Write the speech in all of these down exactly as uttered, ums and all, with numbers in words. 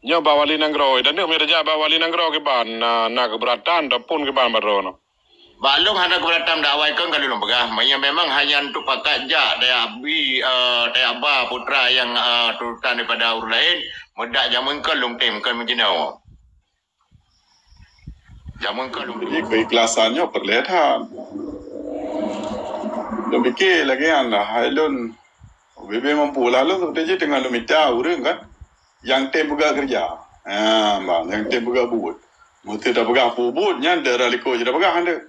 Nyoe bak wali nanggroe, dan nyoe meunyoe tajak bak wali nanggroe kiban, na, na keubeuratan ataupun kiban bak droeneuh? Bak lôn hana keubeuratan, dak awai kon ka lôn peugah. Meunyoe memang hanya untuk pakat jak tajak bi, eh, tajak ba putra nyang, eh, turutan daripada ureueng laén, meudak jameun kon lôn tem kon meucinoe. Jameun kon lôn tem. Jadi keikhlasan nyoe peureulée that. Lôn pike lagée nyan lah, hai lôn. Ubé-bé mampu lah lôn, seperti jih teungoh lôn mita ureueng kan. Nyang tem peugah keureuja. Ha, bah, nyang tem peugah buet. Meuseuti tapeugah peue buet nyan daerah likot jih tapeugah nyan.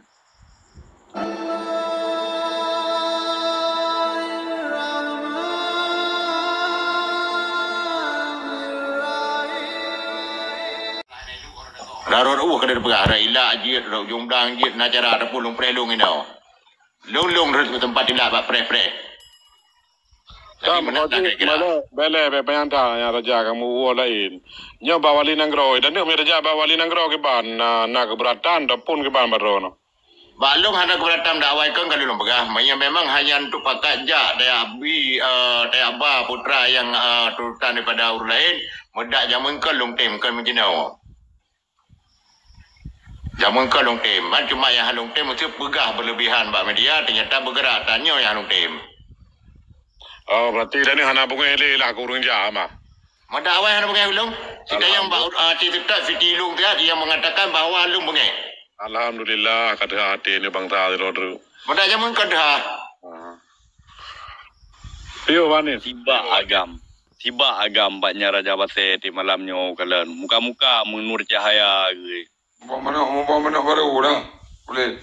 Rot-rot uh ka tapeugah, rot ilak jeuet, rot ujong blang jeuet, na cara tapeurunoe lôn inoe. Lôn-lôn rot teumpat ilak bak preh-preh. Tam, meunan, beleh, beleh, bèk panyang that nyang raja kamoe woe laén. Nyoe bak wali nanggroe, dan nyoe meunyoe tajak bak wali nanggroe kiban, na, na keubeuratan ataupun kiban bak droeneuh? Bak lôn hana keubeuratan, dak awai kon ka lôn peugah. Meunyoe memang hanya untuk pakat jak tajak bi, eh, tajak ba putra nyang, eh, turutan daripada ureueng laén, meudak jameun kon lôn tem kon meucinoe. Jameun kon lôn tem, ban cuma nyang lôn tem meusti peugah berlebihan bak media, ternyata bergerak tanyoe nyang lôn tem. Oh, berarti dan nyoe hana beungéh lé lah keu ureueng jak mah. Mada awai hana beungéh ulôn. Sita nyang bak, ah, ti tetap siti lôn tiat yang mengatakan bahwa lôn beungéh. Alhamdulillah, ka teuhah até ni bangsa sidroe-droe. Mada jameun ka teuhah. Ah. Piye, Bani? Sibak agam. Sibak agam bak nyan Raja Basée di malam nyoe kalon. Muka-muka meunur cahaya geuh. Mupa manok, mupa manok baru dah. Boleh.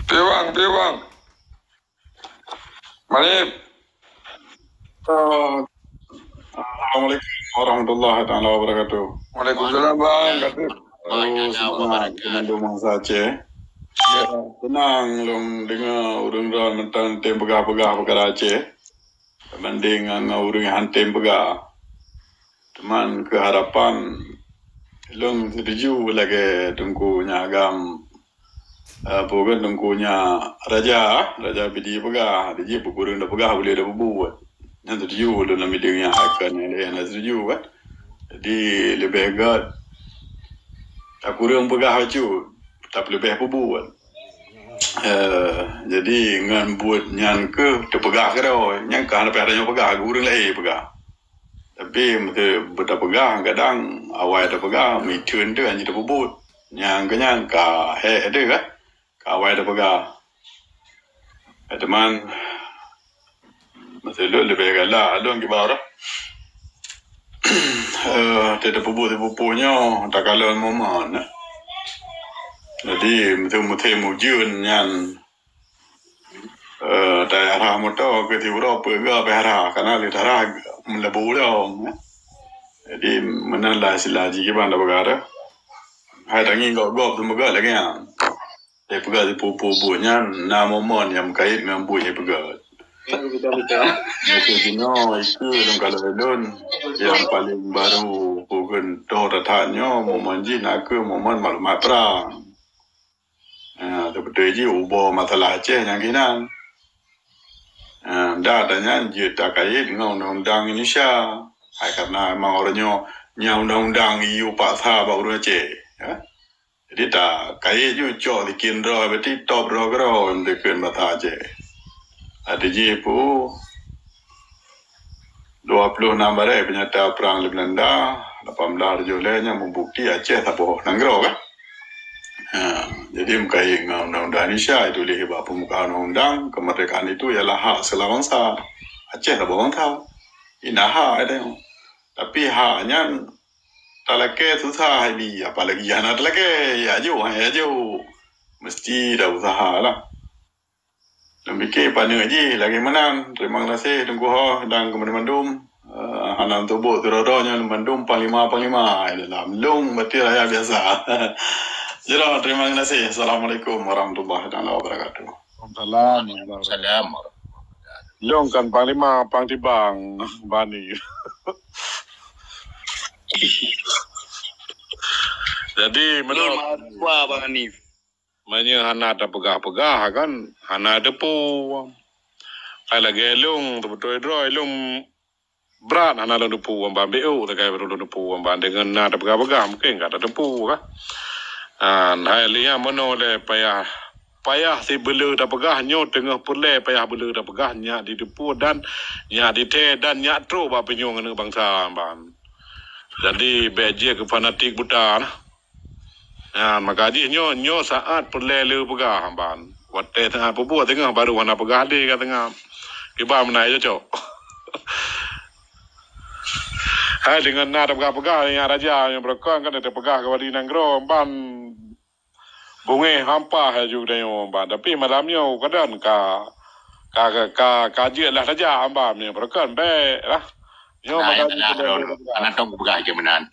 Piye bang, piye bang. Mari. Assalamualaikum warahmatullahi taala wabarakatuh. Waalaikumsalam, Bang. Kata, oh, semangat teman-teman bangsa Aceh. Ya, tenang, lôn dengar ureueng droe mantong tem peugah-peugah peukara Aceh. Banding ngon ureueng han tem peugah. Teuma keu harapan lôn setuju lagée Teungku Nyak Agam, eh, peue kan Teungku Nyak Raja, Raja Pidie peugah, jih peue kureueng tapeugah boleh tapeubuet. Nyan setuju lôn lam bidang nyan, hai kan nyang laén hana setuju kan. Jadi leubeh gét takureueng peugah bacut, tapeuleubeh peubuet. Eh, jadi ngon buet nyan keuh teupeugah keudroe, nyan ka hana payah tanyoe peugah, ureueng laén peugah. Tapi meusé beutapeugah, kadang awai tapeugah, meutheun teuh hana jitapeubuet. Nyang keunyan ka hék teuh kan, ka awai tapeugah. Eh, teuma meusé lôn leubeh galak lôn kiban roh. Eh, teuh tapeubuet sipupu nyoe takalon momen. Jadi meusé-meusé mujeuen nyan Eh, tayah rhah moto keu siuroe peue geuh payah rhah, kana lé tarhah meulabu lom. Jadi, meunan lah istilah jih kiban tapeugah teuh. Hai tangieng gob-gob teumeugah lagée nyan. Teupeugah sipupu buet nyan, na momen nyang meukait ngon buet nyang peugah. Betul, betul. Masa jinoe, ikeue lôn kalon lôn, nyang paleng barô, peue kheun toh that-that nyoe, momen jih na kheueh momen maklumat prang. Ha, teubeutôi jih uboe masalah Aceh nyang keunan. Ha, dan nyan jeuet takait ngon undang-undang Indonesia. Hai, karena memang uroe nyoe nyang undang-undang yue paksa bak ureueng Aceh. Ha? Jadi takait ju cok sikin droe, berarti top droe keudroe, meuteukheun basa Aceh. Até jih peue? Dua puluh enam bareh peunyata prang lé Beulanda, lapan belas tujoh lhèe nyan meubukti Aceh saboh nanggroe kan. Ha, jadi meukait ngon undang-undang Indonesia, ituléh bak peumuka undang-undang, kemerdekaan itu ialah hak segala bangsa. Aceh saboh bangsa. Ina hak ada. Tapi hak nyan talakée susah ini, apalagi hana talakée, ya ju, ya ju. Mesti ada usaha lah. Lôn pike paneuk jih lagée meunan. Terima kasih Teungku Ho dan keu mandum-mandum, eh, hana teubiet sidroe-droe nyoe mandum panglima-panglima dalam lôn berarti rakyat biasa. Jroh, terima kasih. Assalamualaikum warahmatullahi taala wabarakatuh. Waalaikumsalam. Salam. Lôn kan panglima, pang tibang, Bani. Jadi, Lôn menurut mahasiswa, Bang Hanif. Meunyoe hana tapeugah-peugah kan, hana teupeu. Hai lagée lôn, teubeutôi droe lôn Brat hana lôn teupeu ban B O sagai baru lôn teupeu ban deungon na tapeugah-peugah mungken ka tateupeue kah. Hai liang meunoe lé payah payah sibeuleu tapeugah nyoe teungoh peureulée payah beuleu tapeugah nyak diteupeu dan nyak ditée dan nyak trok bak pinyueng aneuk bansa ban. Jadi bék jeuet keu fanatik buta nah. Nyan maka jih nyoe nyoe saat peureulée leu peugah ban. Watée teungoh peubuet teungoh baru hana peugah lé ka teungoh. Kiban meunan cocok. Hai deungon na tapeugah-peugah nyak raja nyang beureukan kan tapeugah keu wali nanggroe ban. Bungéh hampa laju geutanyoe ban. Tapi malam nyoe kadang ka ka ka ka, ka jeuet lah tajak ban nyoe beureukan bék lah. Nyoe maka hana tong peugah je meunan.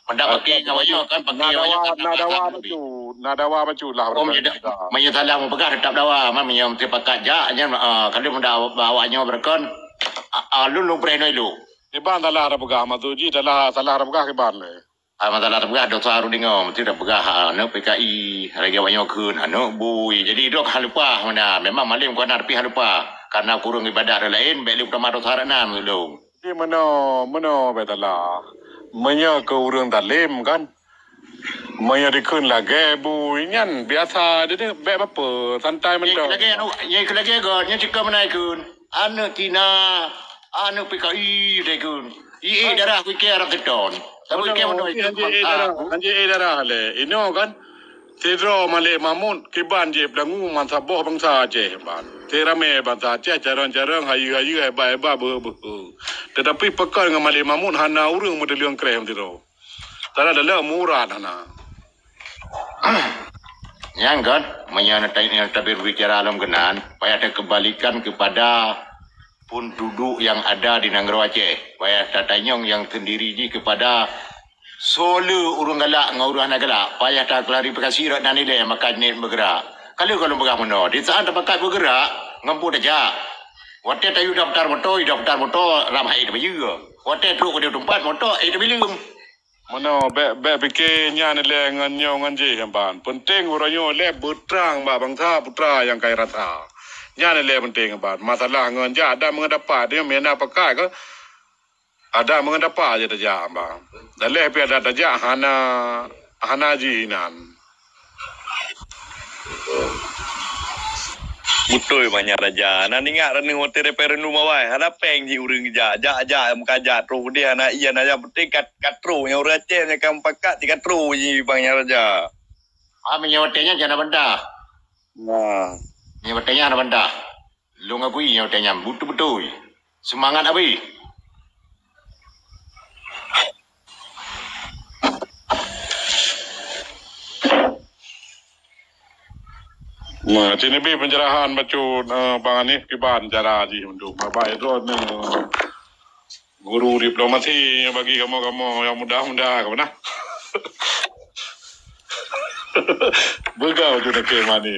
Pendak pakai ngon awak nyoe kan pakai awak nyoe kan na dawa bacut, na dawa bacut lah. Meunyoe salah meupeugah tetap dawa, man meunyoe meusti pakat jak nyan kalau muda awak nyoe beureukan lôn lôn preh noe lu. Kiban salah tapeugah maksud jih salah salah tapeugah kiban lé. Ah, masalah tapeugah dosa ureueng deungoe, meusti tapeugah, ah, aneuk P K I, lagèe awak nyoe kheun, aneuk bui. Jadi, droe ka leupah meunan. Memang malem keu na, tapi ka leupah. Karena kureueng ibadat ureueng laén, bèk lé peutamah dosa rot nan meulông. Jadi, meunoe, meunoe bèk salah. Meunyoe keu ureueng talem kan, meunyoe dikheun lagèe bui nyan biasa, jadi bèk bapeue, santai mantong. Lagèe aneuk, nyang lagèe gèt, nyang cit ka meunan kheun. Aneuk Cina, aneuk P K I deh kheun. Ié darah ku iké arah seutôn. Saboh iké meunoe iké bangsa. Anjing ié darah lé. Inoe kan. Sidroe Malik Mahmud kiban jih peudangu mansaboh bangsa Aceh ban. Siramé bangsa Aceh carông-carông hayeue-hayeue hebat-hebat beuhe-beuhe. Tetapi pakon ngon Malik Mahmud hana ureueng meuteuleung kreh sidroe. Tara dalek murat hana. Nyang kan, meunyoe na ta-, na tabir bicara lom keunan, payah takembalikan kepada penduduk yang ada di Nanggroe Aceh. Payah tatanyong yang sendiri jih kepada soe le ureueng galak ngon ureueng hana galak. Payah taklarifikasi rot nan ilèe maka niet beugerak. Ka lheueh goh lôn peugah meunoe, di saat tapakat beugerak, ngon peue tajak. Watèe tayue daftar moto, daftar moto ram hai tabayeue. Watèe trok keudéh teumpat moto, eh tabileueng. Meunoe, bèk, bèk pike nyan ilèe ngon nyoe ngon jih ban. Penting uroe nyoe ilèe beutrang bak bangsa putra nyang kai rasa. Nyan ilèe penting ban. Masalah ngon jak dan meungeudapa dia mina pakat ke? Ada meungeudapa je tajak ban. Daleh pi ada tajak hana hana jih inan. Beutôi manyang raja. Na ingat ranuh watèe referendum awai, hana péng jih ureueng jak, jak, jak, meuka jak troh udeh hana ié, hana nyang penting ka, ka troh nyang ureueng Aceh nyang ka mupakat jih ka troh jih bang nyang raja. Ah, meunyoe watèe nyan hana bantah. Nah. Meunyoe watèe nyan hana bantah. Lôn akui nyoe watèe nyan beutôi-beutôi. Seumangat abéh. Nah, sini bi pencerahan bacut, eh, Bang Hanif kiban cara jih untuk babah itu ni. Guru diplomasi bagi kamoe-kamoe nyang muda-muda ka beuna. Beugau tu nak mani.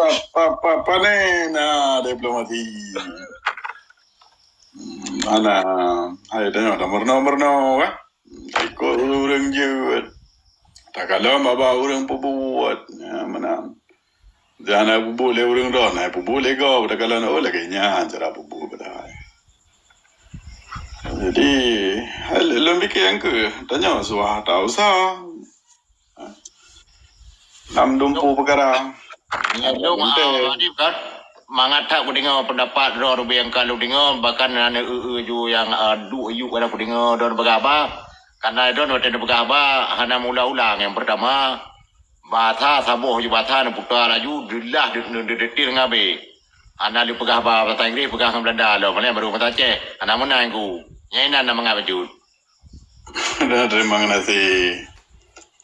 Pa, pa, pa, pane na diplomasi. Hmm, mana? Hai tanya dah merno-merno kan? Ikut ureueng jeuet. Takalon baba ureueng peubuet. Ya, meunan. Jangan peubuet lé ureueng droe, nah peubuet lé gob, takalon, oh, lagèe nyan cara peubuet padahai. Jadi, hai, lôn pike nyang keu, tanyoe suah ta usah. Lam dumpu peukara. Nyan lôn, ah, Adib kan. Mangat that kudeungoe pendapat droe rubeng ka lôn deungoe, bahkan na eu-eu ju nyang, ah, duek yub ka kudeungoe droe peugah haba. Karena droe watèe neupeugah haba hana meuulang-ulang. Nyang peurtama, Bahasa saboh ju bahasa neuputa laju, deulah de-, de-, de-, detil ngon abéh. Hana lé peugah ba-, bahasa Inggris, peugah ngon Beulanda lom, malèe baru bahasa Aceh. Hana meunan ku. Nyan inan na mangat bacut. Dah terima kasih.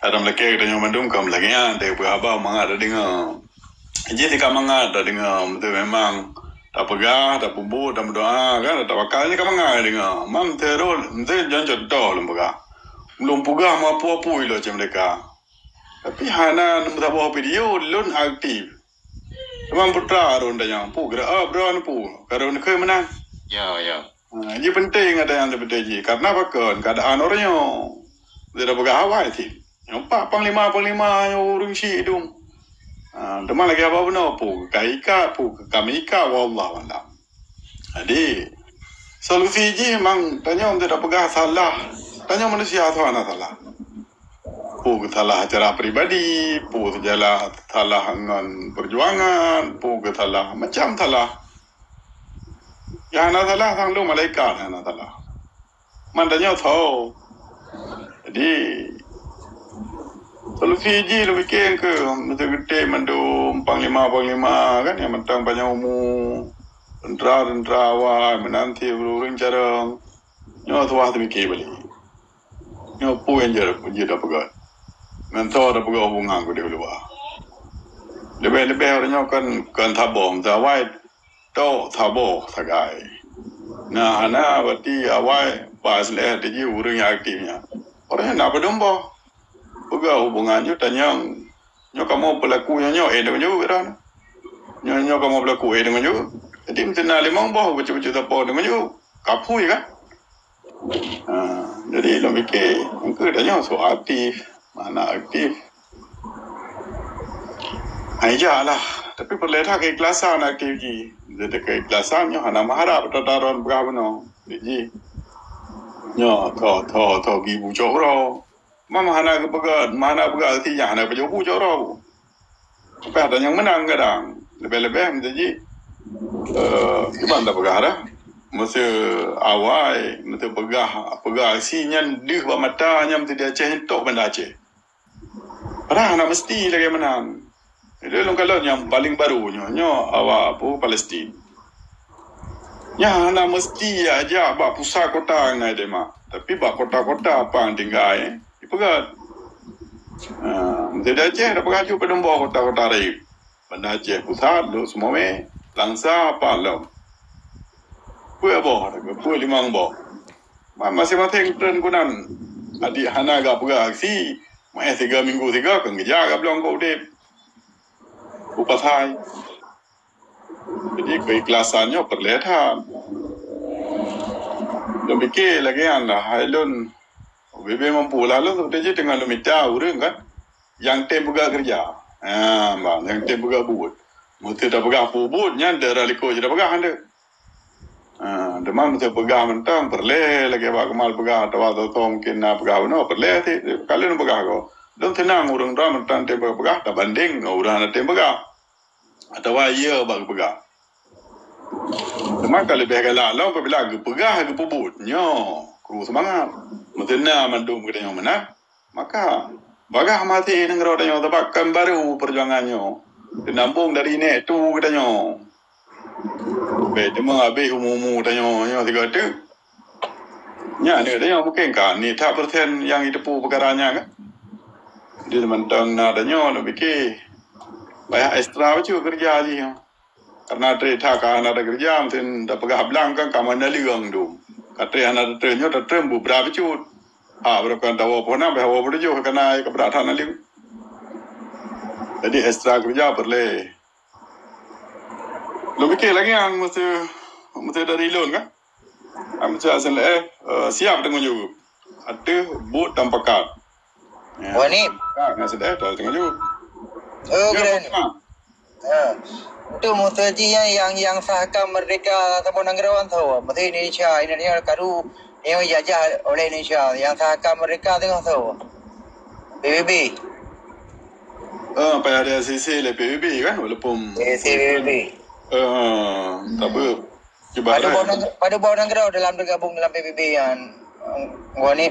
Adam lakèe geutanyoe mandum ka meulagèe nyan, teupeue haba mangat tadeungoe. Jih ka mangat tadeungoe, beutôi memang tapeugah, tapeubuet, tameudoa kan, tawakal nyan ka mangat tadeungoe. Mam terus, meusti jan contoh lôn peugah. Lôn peugah meuapu-apu ilôn cit meurdeka. Tapi hana meusaboh video lôn aktif. Teuma putra Harun tanyong, "Pu, geura-, oh, droe pu, Harun kheun meunan." Ya, ya. Ha, ji penting ada nyang seperti ji. Karena pakon keadaan orang nyoe. Dia dah peugah awai cit. Nyoe pak panglima-panglima nyoe ureueng syik dum. Ha, teuma lagèe apa bunoe pu, ka ikat pu, kami ikat, wallahu alam. Jadi, Solusi jih memang tanyoe untuk tapeugah salah. Tanyoe manusia soe hana salah. Peue salah secara pribadi, peue salah, salah ngon perjuangan, peue salah, macam salah. Nyang hana salah sang lôn malaikat hana salah. Man tanyoe soe. Jadi solusi jih lôn pikir keu meuteugeuté mandum panglima-panglima kan nyang mantong panjang umu, tentera-tentera awai, meunan cit ureuëng-ureuëng carông. Nyoe tuwah teumikir balik. Nyoe peue nyang jeuet jeuet tapeugah. Ngon soe tapeugah hubungan keudeh u luwa. Leubeh-leubeh ureuëng nyoe kan, kan saboh meusaboh awai, tok saboh sagai. Nah, hana berarti awai bah lheueh teuji ureuëng nyang aktif nyan. Ureuëng nyan na padum boh. Peugah hubungan jih tanyong. Nyoe kamoe peulaku nyoe, nyoe eh deungon jih. Nyoe, nyoe kamoe peulaku eh deungon jih. Jadi meuteuna limong boh bacut-bacut sapo deungon jih. Kapui kan? Ha, jadi lôn pikir, engkau tanya soal aktif, mana aktif. Hai jah lah. Tapi peureulée that keikhlasan aktif jih. Jadi keikhlasan nyoe hana meuharap tataron peugah bunoe. Jadi nyoe tho tho tho gi bucok uroe. Mama hana geupeugah, ma hana peugah si nyan hana pajoh bu cok roh. Tapi ada nyang menang kadang. Lebih-lebih meusti jih, eh, kiban tapeugah dah. Masa awai, masa peugah, peugah si nyan deuh bak mata nyan meusti di Aceh nyan tok Banda Aceh. Padahal hana meusti lagée menang. Jadi lôn kalon nyang paling barô nyoe, nyoe awak apa Palestin. Nyan hana meusti jak bak pusat kota ngai demak, tapi bak kota-kota pang tinggai, eh, dipeugah. Ha, meusti di Aceh dah peugah ju padum boh kota-kota rayeuk. Banda Aceh Pusat, Lhokseumawe, Langsa, apa lom. Pue boh, pue limong boh. Ma-, masing-masing treun kunan. Adik hana gak peugah aksi, maeh tiga minggu tiga kan geujak gak blong kau udeb. Upas hai. Jadi keikhlasan nyoe peureulée that. Lôn pikir lagée nyan lah, hai lôn. Bebe mampu lah lôn seperti je dengan lôn mita ureuëng kan. Yang tem peugah kerja. Ha, bang, yang tem peugah buet. Mesti dah peugah buet nyan daerah liko je dah peugah anda. Ha, teuma meuteupeuga mantong, peureulée lagée bak keumal peugah atawa soe-soe mungkin na peugah bunoe, peureulée si kalian peugah ko. Lôn seunang ureuëng droe mantong tem peugah tabandeng ngon ureuëng hana tem peugah atawa iya bak geupeugah. Teuma ka leubeh galak lom apabila geupeugah geupeubuet. Nyoe kru seumangat. Meuteuna mandum geutanyoe meunan. Maka bagah maté nanggroe tanyoe sabab kan barô peujuangan nyoe. Teunambong dari nèk tu geutanyoe. Bèk teuma habéh umu-umu tanyoe nyoe sigoe teuk. Nyan nèk tanyoe mungken ka ni that persen nyang jiteupeue peukara nyan kan. Di mantong na tanyoe neupike payah ekstra bacut keureuja jih. Karena tré that ka hana takeureuja, meuteun tapeugah blang kan ka mandaliang dum. Ka tré hana tatré nyoe tatré beubra bacut. Ha, beureukan tawoe poh nam, bèk woe poh tujoh, kana ka brat that naliang. Jadi ekstra keureuja peureulée. Lôn pike lagée nyang meusti, meusti dari lôn kan. Kan meusti asai lé, eh, siap deungon jaweueb. Ateueh buet dan pakat. Ya. Wani. Kan meusti dah tahu deungon jaweueb. Oh, ya, keren. Pak. Ha. Itu meusti nyang, nyang, nyang sahkan merdeka saboh nanggroe nyan soe. Meusti Indonesia, Indonesia karu, nyang jajah oleh Indonesia. Nyang sahkan merdeka teungoh soe. P B B. Ah, payah ada sisi lé P B B kan, walaupun sisi P B B. Ah, tak apa. Cuba padub boh nang-, padub boh nanggroe dalam tergabung dalam P B B nyan, Wani?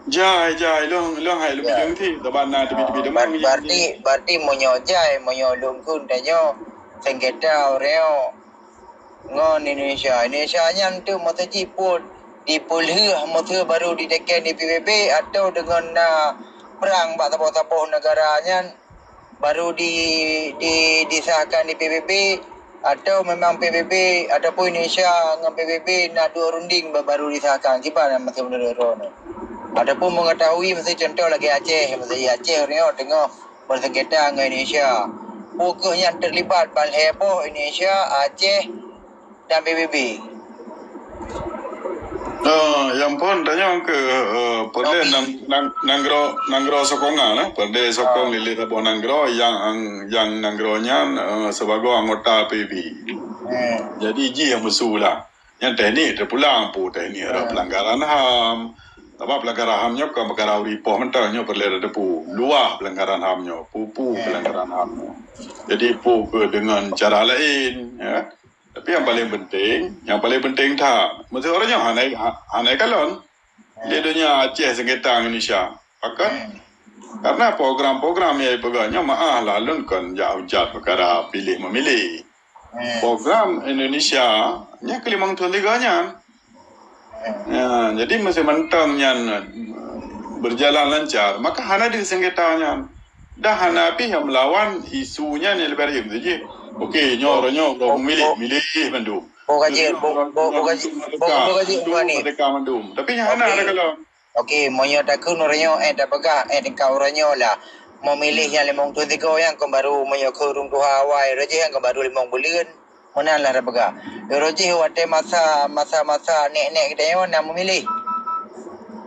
Jai, jai, long, long hai lebih dong ti, teban na tebi-tebi demang. Berarti, berarti meunyoe jai, meunyoe lungkun tanyoe sengketa Oreo ngon Indonesia. Indonesia nyan tu masa jih pun dipeulheueh masa baru diteken di P B B atau deungon na perang bak saboh-saboh negara nyan baru di, di, disahkan di P B B, atau memang P B B ataupun Indonesia ngon P B B na dua runding ba-, baru disahkan? Kiban masa menurut droeneuh? Ataupun mengetahui masa contoh lagi Aceh, masa Aceh nyoe teungoh bersengketa ngon Indonesia. Pukeuh nyang terlibat ban lhèe boh Indonesia, Aceh, dan P B B. Ah, nyang phon tanyong keu, eh, peureulée nang, nang, nanggroe, nanggroe sokongan, eh, peureulée sokong lé saboh nanggroe nyang, nyang nanggroe nyan, eh, sibagoe anggota P B B. Hmm. Jadi jih nyang meusu lah. Nyang teknik teupulang, peue teknik rot pelanggaran HAM. Sabab pelanggaran HAM nyoe kon peukara ureuëng poh mantong, nyoe peureulée tateupeue luwah pelanggaran HAM nyoe, peue-peue pelanggaran HAM nyoe. Jadi peue keu deungon cara laén, ya. Tapi nyang paleng penting, nyang paleng penting that, meuseuti uroe nyoe hana, ha-, hana kalon. Di donya Aceh seungketa Indonesia. Pakon? Karena program-program nyang ipeugah nyoe, meu'ah lah, lôn kon jak hujat peukara piléh meumiléh. Program Indonesia nyang keu limong thon tiga nyan. Ya, jadi meuseuti mantong nyan berjalan lancar, maka hana deuh seungketa nyan. Dah hana pih nyang meulawan isu nyan nyang leubeh rayek jih. Okey, nyoe uroe nyoe uroe meumiléh, miléh mandum. Boh gaji, boh, boh, boh gaji, boh, boh gaji mandum, merdeka mandum. Tapi nyang hana ada kalau. Okey, meunyoe takheun uroe nyoe, eh, tapeugah, eh, tingkat uroe nyoe lah. Meumiléh nyang limong thon tiga nyang kon baru, meunyoe keu ureuëng tuha awai, uroe jih nyang kon baru limong buleuen. Meunan lah tapeugah. Uroe jih watée masa, masa-masa nek-nek geutanyoe na meumiléh.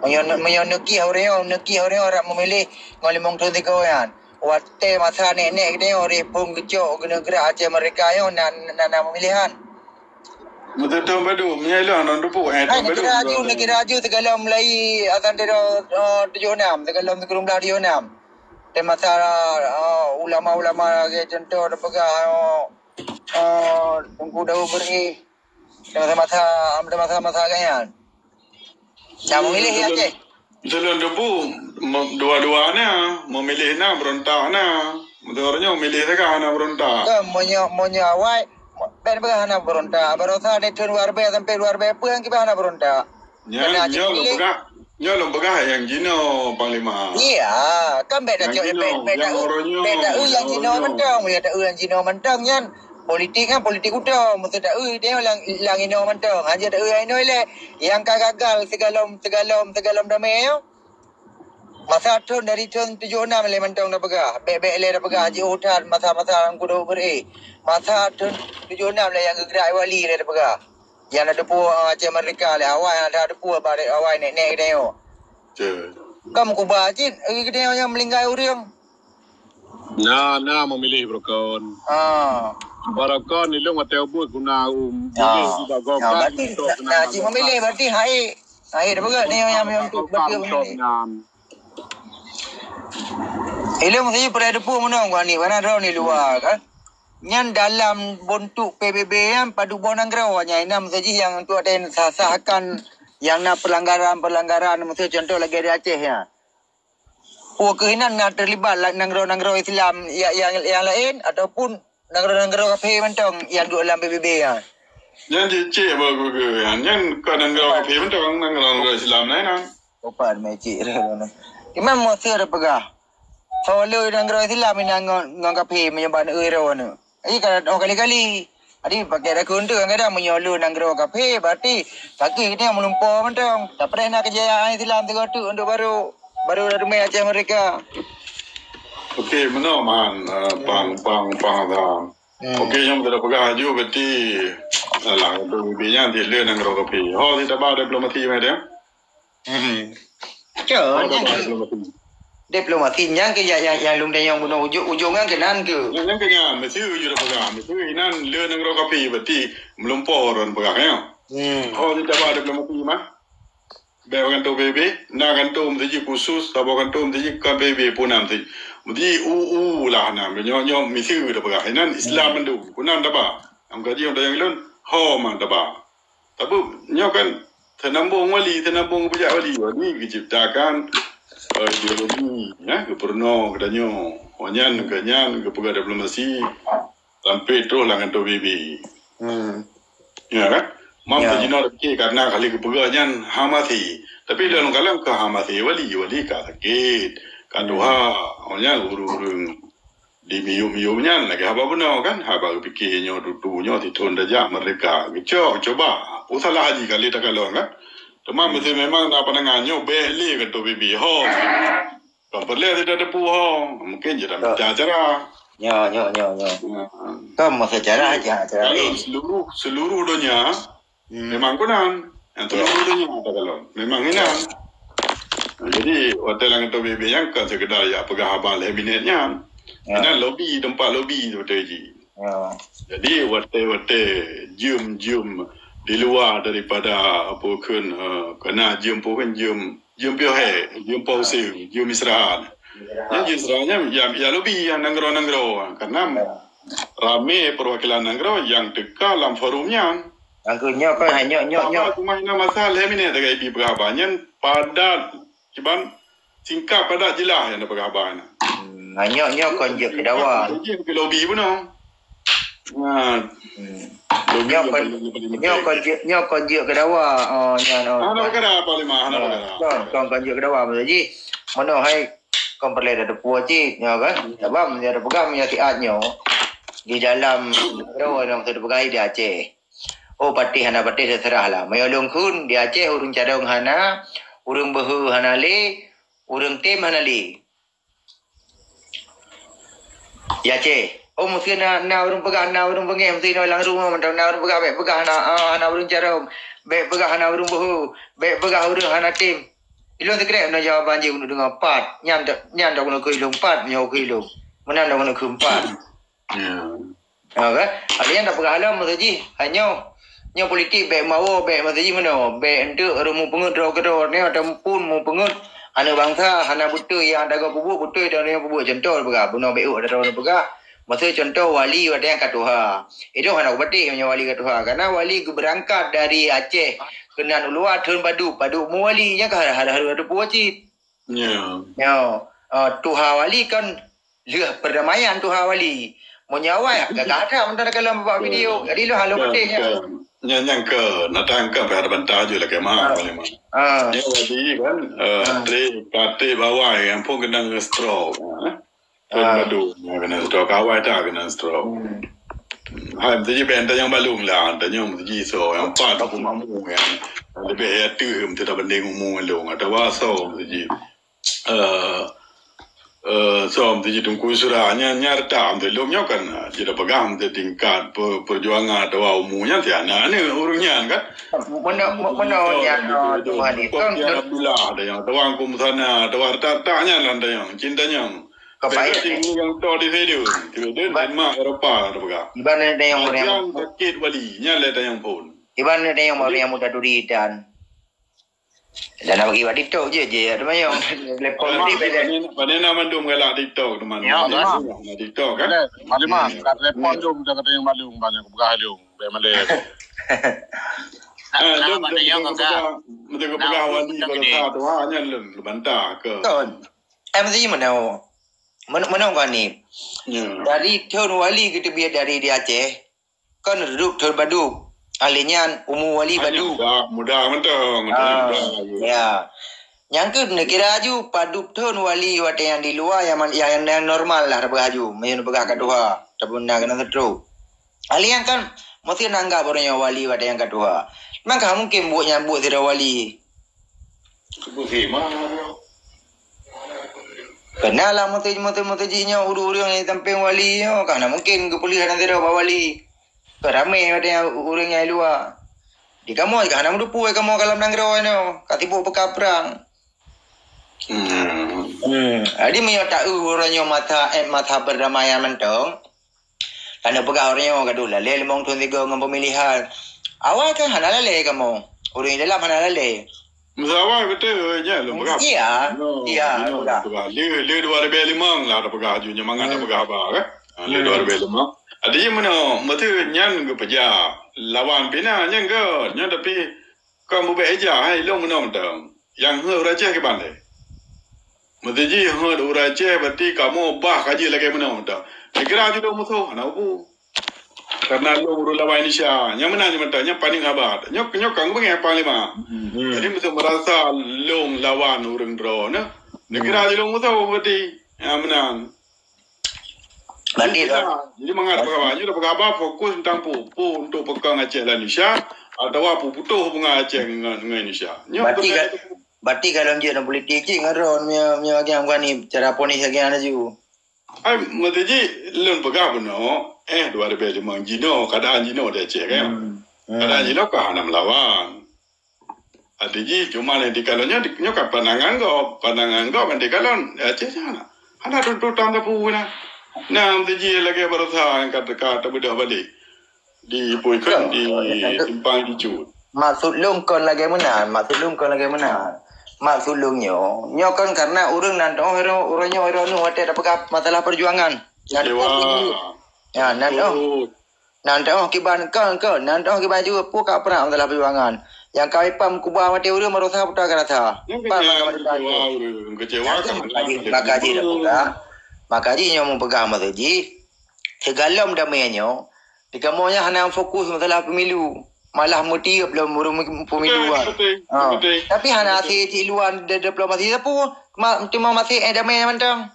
Meunyoe, meunyoe neukih uroe nyoe, neukih uroe nyoe rab meumiléh ngon limong thon tiga nyan. Watée masa nek-nek geutanyoe, rih phon geucok keuneuk geurak Aceh Merdeka nyoe na, na, na meumiléhan. Beutôi thon padum, nyan lôn hana teupeue, eh, hai, thon padum. Neukira aju, neukira aju sigohlom mulai azan teudoh, eh, tujoh nam, sigohlom sikureueng blaih tujoh nam. Di masa, eh, ulama-ulama lagée contoh tapeugah, eh, eh, Teungku Daud Beri, di masa-masa, di masa-masa geuh nyan. Dah meumiléh ya, Aceh? Seulon teupeu, me-, dua-dua na, meumiléh na, beurontak na. Beutôi nyoe miléh sagai hana beurontak. Kan, meunyoe, meunyoe awai, ben peugah hana beurontak. Baroesa dari thon dua ribèe sampai dua ribèe peuet kiban hana beurontak. Nyan, nyoe lôn peugah, nyoe lôn peugah nyang jinoe, Panglima. Iya, kan bèk tacok, bèk, bèk taeu, bèk taeu nyang jinoe mantong, bèk taeu nyang jinoe mantong nyan. Politik kan politik utoe, meuseuti taeu lam, lam inoe mantong. Hana taeu nyang inoe lé, nyang ka gagal sigohlom, sigohlom, sigohlom damé nyoe. Masa thon dari thon tujoh nam lé mantong tapeugah, bèk-bèk lé tapeugah, jiôh that masa-masa Teungku Daud Beri. Masa thon tujoh nam lé nyang geugrak wali lé tapeugah. Nyang na teupeue Aceh Merdeka lé awai, hana teupeue bak awai nek-nek geutanyoe. Kan meukuba cit, geutanyoe nyang meulinggai ureuëng. Na, na meumiléh barokon. Ah. Barokon ilong watée ubit guna um. Ya. Miléh juga gobak. Ya, berarti na, na cit meumiléh, berarti hai. Hai, dah beugét ni yang, yang untuk bagi meumiléh. Ilong saya pernah depu menong gua ni, mana dah ni luar kan. Nyan dalam bentuk P B B nyan padub boh nanggroe nyan, inam saji yang untuk ada yang sah-sahkan yang na pelanggaran-pelanggaran, miseu contoh lagi di Aceh ya. Peue keuh inan na teulibat nanggroe-nanggroe Islam nyang, nyang, nyang laén ataupun nanggroe-nanggroe kafé mantong nyang duek lam P B B nyan? Nyan cit-cit bak gurée nyan, nyan kon nanggroe kafé mantong, nanggroe-nanggroe Islam laén nyan. Opat mecik. Imam Musa dah peugah, soe le nanggroe Islam inan ngon, ngon kafé meunyoe ban eu droe nyoe. Jadi, ka, oh, kali-kali. Jadi, pakai takheun tu kadang-kadang meunyoe le nanggroe kafé, berarti sakét geutanyoe meulumpoe mantong. Tapi na keujayaan Islam sigoe teuk untuk baru, baru dah teumé Aceh Merdeka. Okey, meunoe man, eh, pang, pang, pang Azam. Okey, nyang beutôi peugah laju, berarti, alah, untuk bibi nyan, di le nanggroe kafé. Ho, di taba diplomasi mai dia. Hmm. Cok, nyan keuh. Diplomasi nyan keuh nyang, nyang, nyang lôn tanyong bunoe ujong, ujong nyan keuh nan keuh. Nyan, nyan keuh nyan, mesti ujong dah peugah. Mesti inan le nanggroe kafé, berarti meulumpoe droen peugah, ya. Hmm. Oh, di taba diplomasi mah. Bèk kantor P B B, na kantor mesti khusus, taba kantor mesti ka P B B pun na mesti. Mesti u, u lah na, nyoe, nyoe mesti dah peugah. Inan Islam mandum, pun na taba. Am kaji orang tanyong lôn, ho man taba. Tapi nyoe kan teunambong wali, teunambong peujak wali. Wali geuciptakan, eh, ideologi, ya, geupeurunoe geutanyoe. Oh, nyan keuh nyan geupeugah diplomasi sampai troh lam kantor P B B. Hmm. Ya kan? Mam ya. Jinoe lagèe karena kali geupeugah nyan Hamasi. Tapi dalam kalam ka Hamasi wali, wali ka sakét, ka tuha. Oh, nyan ureueng-ureueng di miyueb-miyueb nyan lagèe haba bunoe kan, haba geupike nyoe tutu nyoe sithon tajak merdeka. Geucok, cuba. Peue salah haji kali takalon kan. Teuma mesti memang na pandangan nyoe bèk lé keu P B B ho. Kon peureulèe sida teupeu ho. Mungkin jeuet mita acara. Nyo, nyo, nyo, nyo. Kon masa acara aja, acara lain. Seluruh, seluruh donya memang konan. Yang seluruh donya takalon. Memang inan. Nah, jadi, watèe lam kantor P B B nyan kon sekedar jak peugah haba lhèe minèt nyan. Ya. Inan lobi, teumpat lobi beutôi jih. Ya. Jadi, watèe-watèe jeuem-jeuem di luwa daripada apa kheun, eh, kana jeuem apa kheun, jeuem, jeuem piôh hèk, jeuem po useue, jeuem istirahat. Nyan jeuem istirahat nyan ya, ya lobi nyang nanggroe-nanggroe. Karena ramé perwakilan nanggroe nyang teuka lam forum nyan. Angku nyoe kan, nyoe, nyoe, nyoe. Apa cuma ina masa lhèe minit tagai bi peugah haba nyan padat kiban singkat padat jeulaih nyang tapeugah haba nyan. Hmm, nyoe, nyoe kon jeuet keu dawa. Jeuet keu lobi bunoe. Nah, hmm. Lobi nyoe kon, nyoe kon jeuet, nyoe kon jeuet keu dawa. Oh, nyan, oh. Hana perkara apa lima, hana perkara. Kon, kon, kon jeuet keu dawa, maksud jih. Meunoe hai kon peureulèe tateupeue cit, nyoe kan. Sabab meunyoe tapeugah meunyoe siat nyoe di dalam nanggroe nyang tapeugah di Aceh. Oh, patéh hana patéh, teuseurah lah. Meunyoe lôn kheun, di Aceh ureueng carông hana, ureueng beuhe hana lé, ureueng tem hana lé. Di Aceh. Oh, meuseu na, na ureueng peugah, na ureueng beungéh, meuseu na lam rumoh mantong na ureueng peugah, bèk peugah hana, ah, hana ureueng carông, bèk peugah hana ureueng beuhe, bèk peugah ureueng hana tem. Ilôn sikrek na jawaban jih keuneuk deungö pat. Nyan, nyan dak keuneuk kheun ilôn pat, nyoe kheun ilôn. Meunan dak keuneuk kheun pat. Ya. Ha, kan? Ada nyang tapeugah lom masa jih. Ha, nyoe. Nyoe politik bèk meuwoe, bèk masa jih meunoe. Bèk enteuk ureueng mupeungeut droe keudroe. Nyoe ataupun mupeungeut aneuk bansa hana beutôi nyang tagoe peubuet, beutôi dan nyang peubuet. Contoh peugah, bunoe bèk uek ata droe peugah. Masa contoh wali watèe nyang ka tuha. Itu hana kupatéh meunyoe wali ka tuha. Karena wali geubeurangkat dari Aceh keunan u luwa thon padub, padub mu wali. Nyan ka hareuh-hareuh teupeu cit. Ya. Nyoe, eh, tuha wali kan lheueh perdamaian tuha wali. Meunyoe awai, gagah that mantong dalam babak video. Jadi lôn hana lôn patéh nyan. Nyan, nyan keuh, na tangkap ada bantah ju lakèe maaf, Panglima. Ah. Nyoe wali kan, eh, tré, katré bawai, nyang phôn keunong stroke, eh. Phôn padub, nyang keunong stroke, awai that keunong stroke. Hmm. Hai, meuteujih bèk tanyong balong lah, tanyong meuteujih soe nyang pat, aku mamu nyang leubeh ya teuh meuteujih tabanding umu ngon lôn, atawa soe meuteujih. Eh, eh, soe meuteujih Teungku Yusra, nyan, nyan retak meuteujih lôn nyoe kan, jeuet peugah meuteujih tingkat pe-, perjuangan atawa umu nyan si aneuk ureueng nyan kan. Meunoe, meunoe nyan, Tuhan ni. Abdullah ada nyang, atawa Teungku Musana, atawa retak-retak nyan lah tanyong, cinta nyang. Keupai. Tapi nyang to di situ, tiba-tiba Denmark, Eropa, ada peugah. Iban ada nyang, nyang sakit wali, nyan lé tanyong phôn. Iban ada nyang, nyang muda duri dan, dan nak bagi buat TikTok je, je, ada mayong. Telepon ni beda. Pada, pada nak mandum galak TikTok, teman. Ya, teman. Nak TikTok, kan? Boleh, Panglima, hmm, kat telepon tu, minta kata yang malu, banyak peugah lu, biar malé. Ah, nak, lom, nak, lom, yang minta peugah, minta peugah wali, kalau sah tu, ha, nyan lom, bantah ke? Kan. M C mana? Meunoe, meunoe kan ni. Ya. Dari thon wali geuteubiet dari di Aceh, kan redup thon padub. Ahli nyan umu wali padub. Muda, muda mantong. Ah, muda. Ya. Nyang keuh neukira aju padub thon wali watèe nyang di luwa nyang, nyang, nyang normal lah tapeugah aju. Meunyoe neupeugah ka tuha, tapi na keunan seutrok. Ahli nyan kan meusti neuanggap ureueng nyoe wali watèe nyang ka tuha. Maka mungken buet nyan buet sidroe wali. Keunalah meuteujih, meuteujih, meuteujih nyoe ureueng-ureueng nyang sampéng wali nyoe, ka hana mungken geupeuleueh dan sidroe bak wali. Ka ramé watèe nyan ureueng nyang luwa. Di kamoe ka hana meuteupeue kamoe ka lam nanggroe nyoe, ka sibuk peuka prang. Hmm. Hmm. Jadi meunyoe taeu ureueng nyoe masa, eh, masa perdamaian mantong, Ka neupeugah ureueng nyoe gadoh lalé limong thon sigoe ngon peumilihan. Awai kan hana lalé kamoe. Ureueng dalam hana lalé. Masa awai beutôi, nyan lôn peugah. Iya, iya, peugah. Lé, lé dua ribu lima lah tapeugah aju nyoe mangat tapeugah haba kan. Ha, lé dua ribu lima. Jadi meunoe, meuteue nyan geupeujak lawan pih na nyan gèt. Nyan tapi Kon bubek ija, hai, lôn meunoe mantong. Nyang heuet ureueng Aceh kiban lé. Meusijih heuet ureueng Aceh, berarti kamoe bah ka jeuet lagèe meunoe mantong. Neukira ju lôn musoh, hana ubu. Karena lôn ureueng lawan Indonesia. Nyang meunan nyoe mantong, nyang paling haba. Nyoe, nyoe ka geubeungèh Panglima. Hmm. Jadi, meuseu meurasa lôn lawan ureueng droeneuh, neukira ju lôn musoh, berarti. Nyang meunan. Berarti jadi, jadi mangat peugah, nyoe peugah haba fokus tentang peue, peue untuk peukong Aceh dan Indonesia, atawa peue putôh hubungan Aceh ngon, ngon Indonesia. Nyoe berarti ka, berarti ka lôn jeuet dalam politik cit ngon droe, meunyoe, meunyoe lagèe nyan bukan ni, cara ponis lagèe nyan laju. Ai, meuteujih lôn peugah bunoe, eh, dua ribu lima jinoe, keadaan jinoe di Aceh kan. Hmm. Hmm. Keadaan jinoe ka hana meulawan. Arti jih, cuma lé di kalon nyoe, di, nyoe kan pandangan gob, pandangan gob kan di kalon, ya, cit sana. Hana tuntutan sapeue na. Nah, arti jih lagèe baroesa nyang ka teuka teubeudôh balek. Di Ipoh Ikon, di Simpang Cucu. Maksud lôn kon lagèe meunan, maksud lôn kon lagèe meunan. Maksud lôn nyoe, nyoe kon karena ureueng nan teuh, ureueng nyoe, ureueng nyoe watèe tapeugah masalah perjuangan. Nan teuh, ya, nan teuh. Nan teuh kiban kon, kon, nan teuh kiban juga pun ka pernah masalah perjuangan. Nyang kawai pam kuba watèe ureueng meurasa putra ka rasa. Pam maka jih, maka jih dah peugah. Maka jih nyoe mupeugah maksud jih. Sigalom damé nyoe, di kamoe nyan hana fokus masalah pemilu. Malah meutiep lom ureueng pemilu kan. Tapi hana hase cit luwa di diplomasi sapeue, cuma masih eh damé mantong.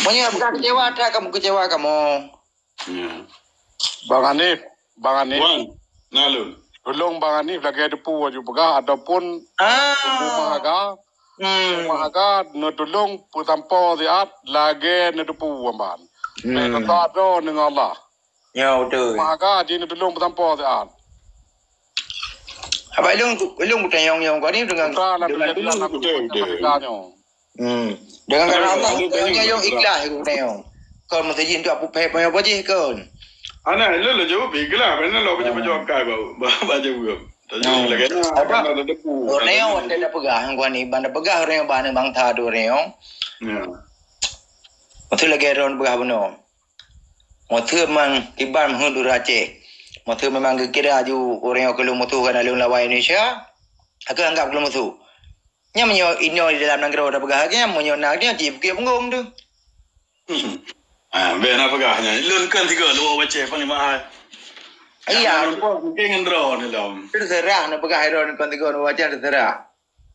Meunyoe bukan kecewa, ata kamoe kecewa kamoe. Ya. Bang Hanif, Bang Hanif. Wan, na lôn. Tolong Bang Hanif lagèe teupeu aju peugah ataupun ah. Rumah Aga. Hmm. Rumah Aga neutulông peusampoe siat lagèe neuteupeue ban. Hmm. Bèk teuka droe ngon Allah. Ya, betul. Rumah Aga jih neutulông peusampoe siat. Abang Ilung, Ilung bertanya yang kau ni dengan, dengan dulu, betul, betul. Hmm. Dengan karena Allah, yang ikhlas aku tanya. Kau mesti jin tu aku payah payah apa jih kau. Ana, lu lu jawab ikhlas, mana lo baca baca akai bau. Baca jawab. Tanya lagi na. Apa? Orang yang waktu dah pegang, kau ni bandar pegang orang yang bana bangsa tu orang yang. Ya. Mesti lagi orang pegang benar. Meuteumé mang kiban meuheuet ureueng Aceh. Meuteumé memang geukira aju ureueng nyoe keu lôn musoh, kana lôn lawan Indonesia, aku anggap keu lôn musoh. Nyan meunyoe inoe di dalam nanggroe tapeugah lagèe nyan, meunyoe na nyan cit bukét punggong tu. Ah, bèk na peugah nyan. Lôn kan tiga dua Aceh paling mahal. Iya. Mungkin ngon droe ni lom. Terserah na peugah droe ni kan tiga dua Aceh, terserah.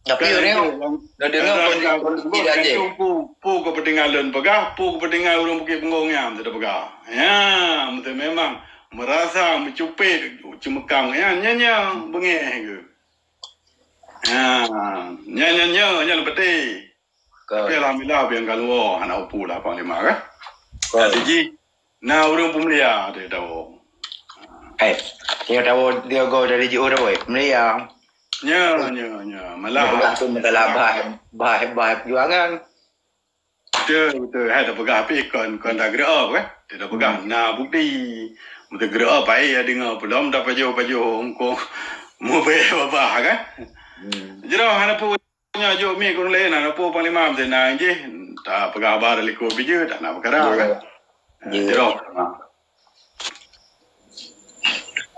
Tapi orang dah dengar kondisi dah je. Pu, pu kepentingan lôn peugah, pu kepentingan ureueng Bukit Punggong nyan teuh peugah. Ya, betul memang merasa meucupet ceumekam nyan, nyan, nyan beungéh ke. Ya, nyan, nyan, nyan, nyan peuté. Tapi alhamdulillah biang kalua hana upu lah Panglima kan. Jadi Na ureueng peumulia di Dawo. Eh, nyoe Dawo dia go dari jiôh Dawo, eh, peumulia. Nya, nya, nya. Malah peugah tu masalah bahai, bahai, bahai perjuangan. Betul, betul. Hai dah peugah tapi kon, kon dah gerak up, eh. Dia dah peugah na bukti. Betul gerak up ai ya dengar belum dah pajoh-pajoh hongkong. Mubeh babah kan. Hmm. Jroh hana pun Nyoe jok mi kureueng lé na, na peue Panglima meuteunang jih, tapeugah haba dari likot pih jeuet, hana peukara kan. Jeuet. Jroh.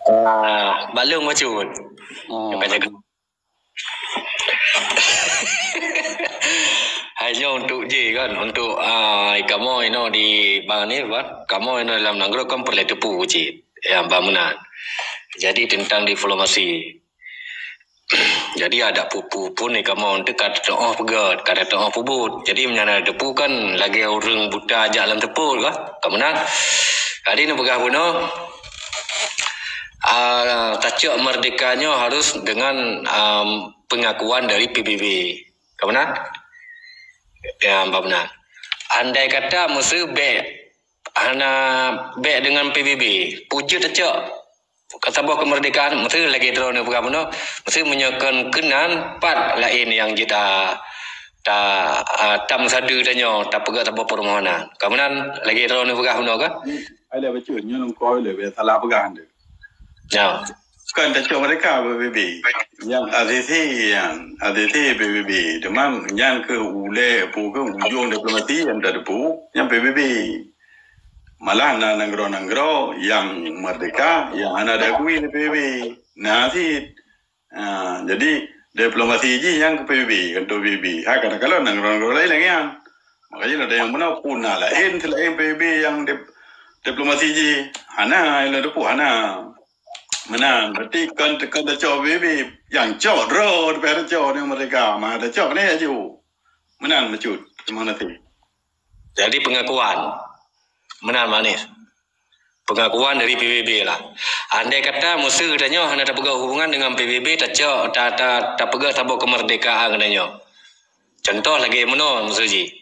Ah, balong bacut. Oh. Jaga-jaga. Hai nyoe untuk je kan, untuk, ah, kamoe inoe di bang ni kan, kamoe inoe dalam nanggroe kan peureulèe teupeu cit, ya, bang meunan. Jadi tentang diplomasi. Jadi adak pupu pun di kamoe teuh ka teutu'oh peugöt, ka teutu'oh peubuet. Jadi meunyan na teupeu kan lagèe ureueng buta jak lam teupot kah? Ka meunan. Jadi neupeugah bunoe, ah, tacok merdeka nyoe harus dengan, ah, pengakuan dari P B B. Ka meunan? Ya, ka meunan. Andai kata meuseu bèk hana bèk dengan P B B, peue jeuet tacok ka saboh keumeurdekaan, meuseu lagèe droeneuh peugah bunoe, meuseu meunyoe kon keunan pat laén nyang jeuet ta, ta, a, tameusadeue tanyoe, tapeugah saboh peumohonan. Ka meunan lagèe droeneuh peugah bunoe kan? Ada bacut, nyoe lôn koi lé, salah peugah anda. Ya. Kon tacok merdeka P B B. Nyang A C C nyan, A C C P B B. Teuma nyan keuh ulèe, peue keuh ujong diplomasi nyang tateupeue, nyan P B B. Malah na nanggroe-nanggroe nyang merdeka nyang hana diakui lé P B B. Na cit. Ha, jadi diplomasi jih nyang keu P B B, kantô P B B. Ha, kadang-kadang nanggroe-nanggroe laén lagèe nyan. Makajih na dayang meunan pun na laén seulaén P B B nyang dip-, diplomasi jih. Hana, ilôn teupeu hana. Meunan, berarti kon, kon tacok P B B. Nyang cok droe, leubeh tacok nyang merdeka. Ma tacok ni aju. Meunan bacut. Terima kasih. Jadi pengakuan. Meunan manis. Pengakuan dari P B B lah. Andai kata meuseu tanyoe hana tapeugah hubungan dengan P B B, tacok, ta, ta, tapeugah saboh kemerdekaan geutanyoe. Contoh lagèe meunoe meuseu jih.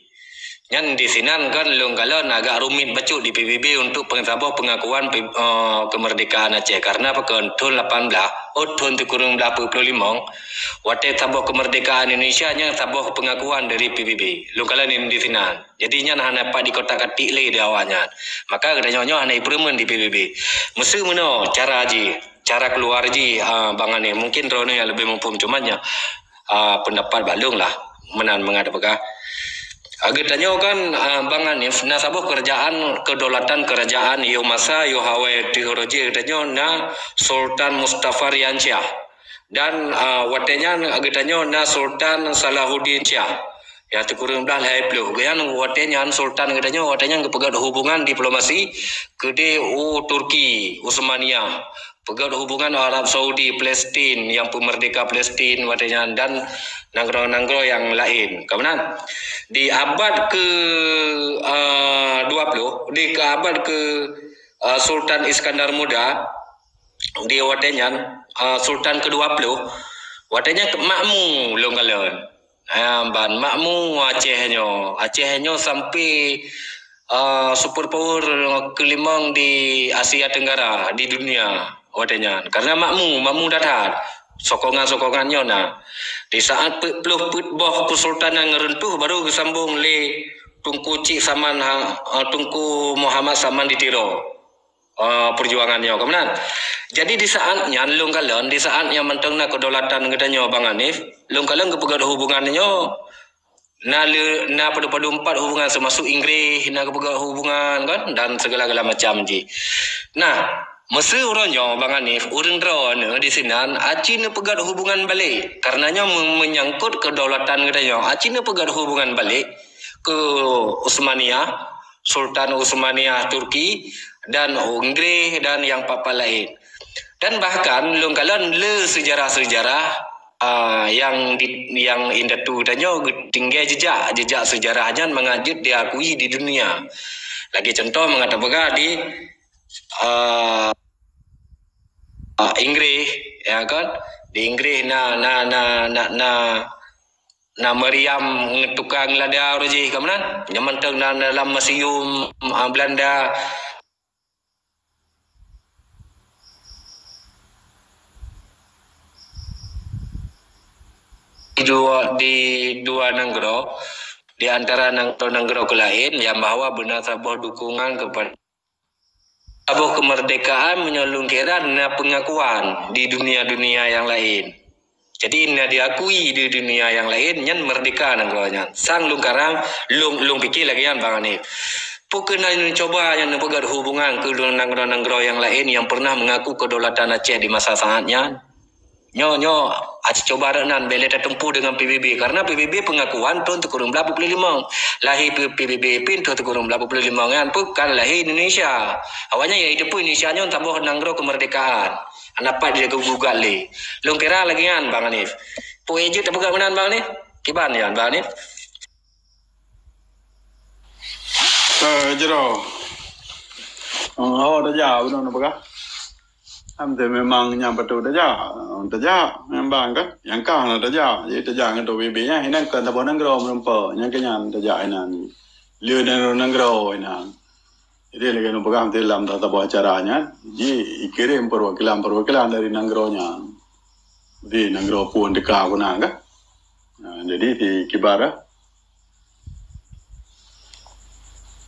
Nyan di sinan kan lôn kalon agak rumit bacut di P B B untuk peng-, saboh pengakuan P-, eh, kemerdekaan Aceh. Karena apa? Kon thôn lapan belas, Ôt thôn sikureueng blah peuet ploh limong, watée saboh keumeurdekaan Indonesia nyan saboh peungakuan dari P B B. Lôn kalon di sinan. Jadi nyan hana pat dikotak-katik lé di awaknyan. Maka geutanyoe nyoe hana ipeureumeun di P B B. Meuseu meunoe cara jih, cara keuluar jih, ah, Bang Hanif. Mungkin droeneuh nyang leubeh muphom, cuma nyan, ah, peundapat bak lôn lah. Meunan mangat peugah. Ah, geutanyoe kan, ah, Bang Hanif, na saboh keurajeuen, kedaulatan keurajeuen yoh masa, yoh awai teuk roh jih geutanyoe na Sultan Mustafa Rian Syah. Dan, ah, watée nyan geutanyoe na Sultan Salahuddin Syah. Ya, sikureueng blah lhée ploh. Geuyan watée nyan sultan geutanyoe, watée nyan geupeugét hubungan diplomasi keudeh u Turki, Utsmaniyah. Peugét hubungan Arab Saudi, Palestin, nyang peumeurdeka Palestin watée nyan, dan nanggroe-nanggroe nyang laén. Ka meunan, di abad ke, ah, dua ploh, di ke abad ke, ah, Sultan Iskandar Muda, di watée nyan, ah, Sultan kedua ploh, watée nyan makmu lôn kalon. Ah, ban makmu Aceh nyoe. Aceh nyoe sampai, ah, super power keulimong di Asia Tenggara, di dunia watée nyan. Karena makmu, makmu that-that. Sokongan-sokongan nyoe na. Di saat peuet ploh peuet boh keusultanan nyang reuntuh, baru geusambong lé Teungku Chik Saman, ha, ah, Teungku Muhammad Saman di Tiro. Ah, perjuangan nyoe, ka meunan. Jadi di saat nyan lôn kalon, di saat nyang mantong na kedaulatan geutanyoe Bang Hanif, lôn kalon geupeugét hubungan nyoe na le, na padum-padum pat hubungan, seumasok Inggréh na geupeugét hubungan kan, dan segala-gala macam jih. Nah, meuseu uroe nyoe Bang Hanif, ureuëng droeneuh di sinan aci neupeugét hubungan balek, karena nyoe me-, menyangkut kedaulatan geutanyoe, aci neupeugét hubungan balek keu Utsmaniyah, Sultan Utsmaniyah Turki, dan Inggréh, dan nyang pat-pat laén. Dan bahkan lôn kalon le seujarah-seujarah, ah, nyang di, nyang indatu tanyoe geutinggai jejak, jejak seujarah nyan mangat jeuet diakui di dunia. Lagée contoh mangat tapeugah di, ah, ah, Inggréh, ya kan? Di Inggréh na, na, na, na, na na meriam tukang lada uroe jih ka meunan. Nyan mantong na dalam museum, ah, Belanda. Di dua, di dua nanggroe, di antara nanggroe-nanggroe keu laén, nyang bahwa beuna saboh dukungan keupada saboh keumeurdekaan meunyoe lôn kira na peungakuan di dunia-dunia nyang laén. Jadi, na diakui di dunia nyang laén, nyan meurdeka nanggroe nyan. Sang lôn karang, lôn, lôn pike lagée nyan, Bang Hanif. Peu kheueh na neucuba nyan neupeugét hubungan keu nanggroe-nanggroe nyang laén nyang peureunah meungaku kedaulatan Aceh di masa saat nyan? Nyoe, nyoe, aci cuba rot nan, bèk lé tateumpu deungon P B B, karena P B B peungakuan thôn sikureueng blah peuet ploh limong. Lahé P-, P B B pih thôn sikureueng blah peuet ploh limong nyan, peue kan lahé Indonesia. Awaknyan ya itu pun Indonesia nyoe saboh nanggroe keumeurdekaan. Hana pat jigugat lé. Lôn kira lagée nyan, Bang Hanif. Peue jeuet tapeugah meunan, Bang Hanif? Kiban nyan, Bang Hanif? Eh, Jero. Oh, dah jauh, dah nampak kah? Am tu memang nyang betul tajak. Tajak memang kan. Nyang kah lah tajak. Jadi tajak ngon tu bibi nya. Inan kan taboh nanggroe meureumpok. Nyang keu nyan tajak inan. Lheueh nanggroe, nanggroe inan. Jadi lagèe nyoe peugah dalam taboh acara nyan. Ji ikirém perwakilan-perwakilan dari nanggroe nyan. Di nanggroe pun teuka guna kan. Ha, jadi di kibar lah.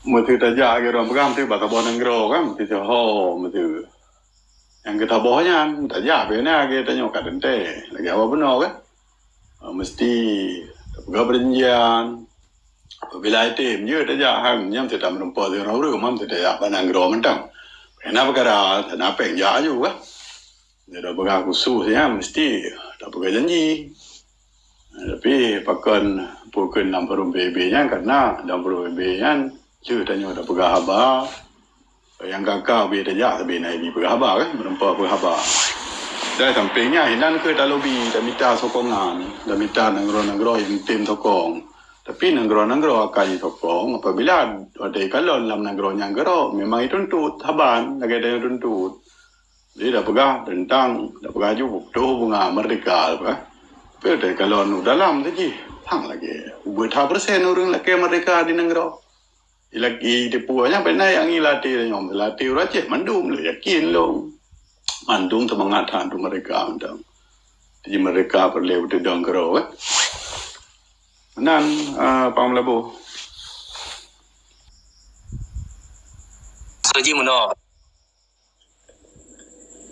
Meuseu tajak lagèe ureueng peugah, meuseu bak saboh nanggroe kan, meuseu ho, meuseu. Nyang geutaboh nyan, tajak pih na lagèe tanyoe ka teuntèe, lagèe awak bunoe kan. Ha, meusti tapeugah peujanjian. Apabila item je tajak han, nyan meuseu tameureumpok sidroe ureueng, meuseu tajak bak nanggroe mantong. Pih na peukara, na péng jak aju kan. Dia dah peugah khusus nyan, meusti tapeugah janji. Tapi pakon pukon lam forum P B B nyan, karena lam forum P B B nyan, lheueh tanyoe tapeugah haba, nyang ka-ka ubé tajak sabe na jipeugah haba kan, meureumpok peugah haba. Dan sampéng nyan, inan keu talobi, tamita sokongan, tamita nanggroe-nanggroe nyang tem sokong. Tapi nanggroe-nanggroe akan jisokong apabila watèe kalon lam nanggroe nyan keudroe, memang jituntut saban lagèe tanyoe tuntut. Jadi, tapeugah teuntang, tapeugah ju beutôi hubungan meurdeka, tapeugah. Tapi watèe kalon u dalam tu jih, sang lagèe ubit ha persen ureueng lakèe meurdeka di nanggroe. Ilaki tipu nyan pernah nyang ngilatih nyoe, latih ureueng Aceh mandum lé yakin lôn. Mandum teumangat that untuk mereka mantong. Jadi mereka peureulée beuteudeung keudroe, eh. Nan, ah, Pang Meulaboh. Maksud jih meunoe.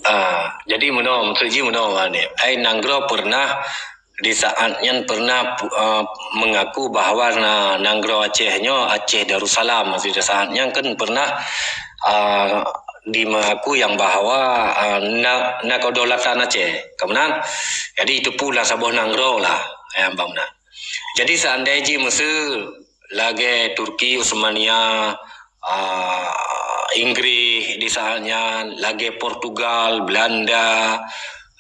Ah, jadi meunoe, maksud jih meunoe, Bang Hanif. Ai nanggroe pernah di saat nyan pernah, ah, mengaku bahwa na, nanggroe Aceh nyoe Aceh Darussalam. Maksud di saat nyan kan pernah, ah, dimengaku yang bahwa, ah, na, na kedaulatan Aceh. Kemudian, jadi itu pula saboh nanggroe lah, ya, Bang, nah. Jadi seandai jih Mesir lagée Turki Utsmaniyah, ah, Inggris di saat nyan, lagée Portugal, Belanda,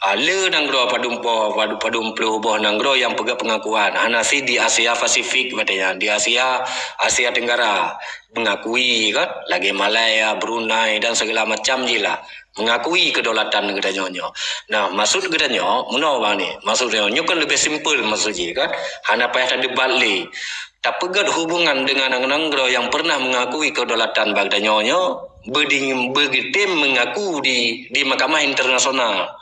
ah, le nanggroe padum poh, padum, padum ploh boh nanggroe nyang peugah pengakuan. Hana sit di Asia Pasifik, batée nyan, di Asia, Asia Tenggara, mengakui kan, lagée Malaya, Brunei dan segala macam jih lah. Mengakui kedaulatan geutanyoe nyoe. Nah, maksud geutanyoe, meunoe Bang ni, maksud nyoe, nyoe kan leubeh simple maksud jih kan. Hana payah tadebat lé. Tapeugét hubungan dengan nanggroe nyang pernah mengakui kedaulatan bak geutanyoe nyoe, beuding-, beugeutem mengaku di, di mahkamah internasional.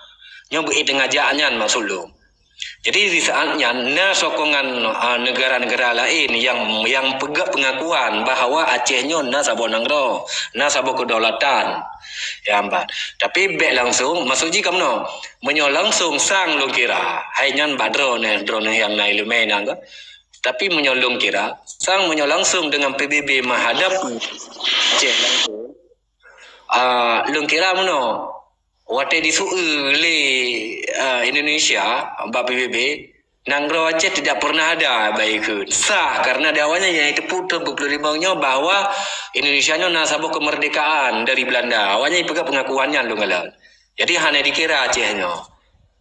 Nyoe beu-, teungoh jak nyan maksud lôn. Jadi di saat nyan na sokongan, ah, negara-negara laén nyang, nyang peugét pengakuan bahwa Aceh nyoe na saboh nanggroe, na saboh kedaulatan. Ya, Bang. Tapi bék langsung, maksud jih ka meunoe, meunyoe langsung sang lôn kira, hai nyan bak droeneuh, droeneuh nyang na iéleumé nyan kan. Tapi meunyoe lôn kira, sang meunyoe langsung dengan P B B menghadap Aceh langsung, ah, lôn kira meunoe, watée disue lé, ah, Indonesia bak P B B, nanggroe Aceh tidak pernah ada bak ikheun. Sa, karena di awaknyan nyang jiteupeue thon dua puluh lima nyoe bahwa Indonesia nyoe na saboh kemerdekaan dari Belanda. Awaknyan peugah pengakuan nyan lôn kalon. Jadi hana dikira Aceh nyoe.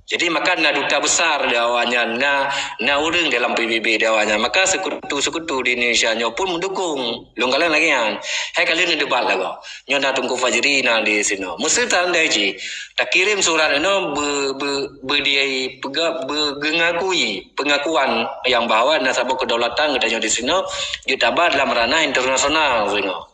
Jadi maka na duta besar di awaknyan, na, na ureuëng dalam P B B di awaknyan. Maka sekutu-sekutu di Indonesia nyoe pun mendukung. Lôn kalon lagée nyan. Hai ka lheueh neudebat lagoe. Nyoe na Teungku Fajri na di sinoe. Meuseu tandai jih, takirém surat inoe be-, be-, beudiai peugah, be-, geungakui pengakuan nyang bahwa na saboh kedaulatan geutanyoe di sinoe jeuet taba dalam ranah internasional sinoe.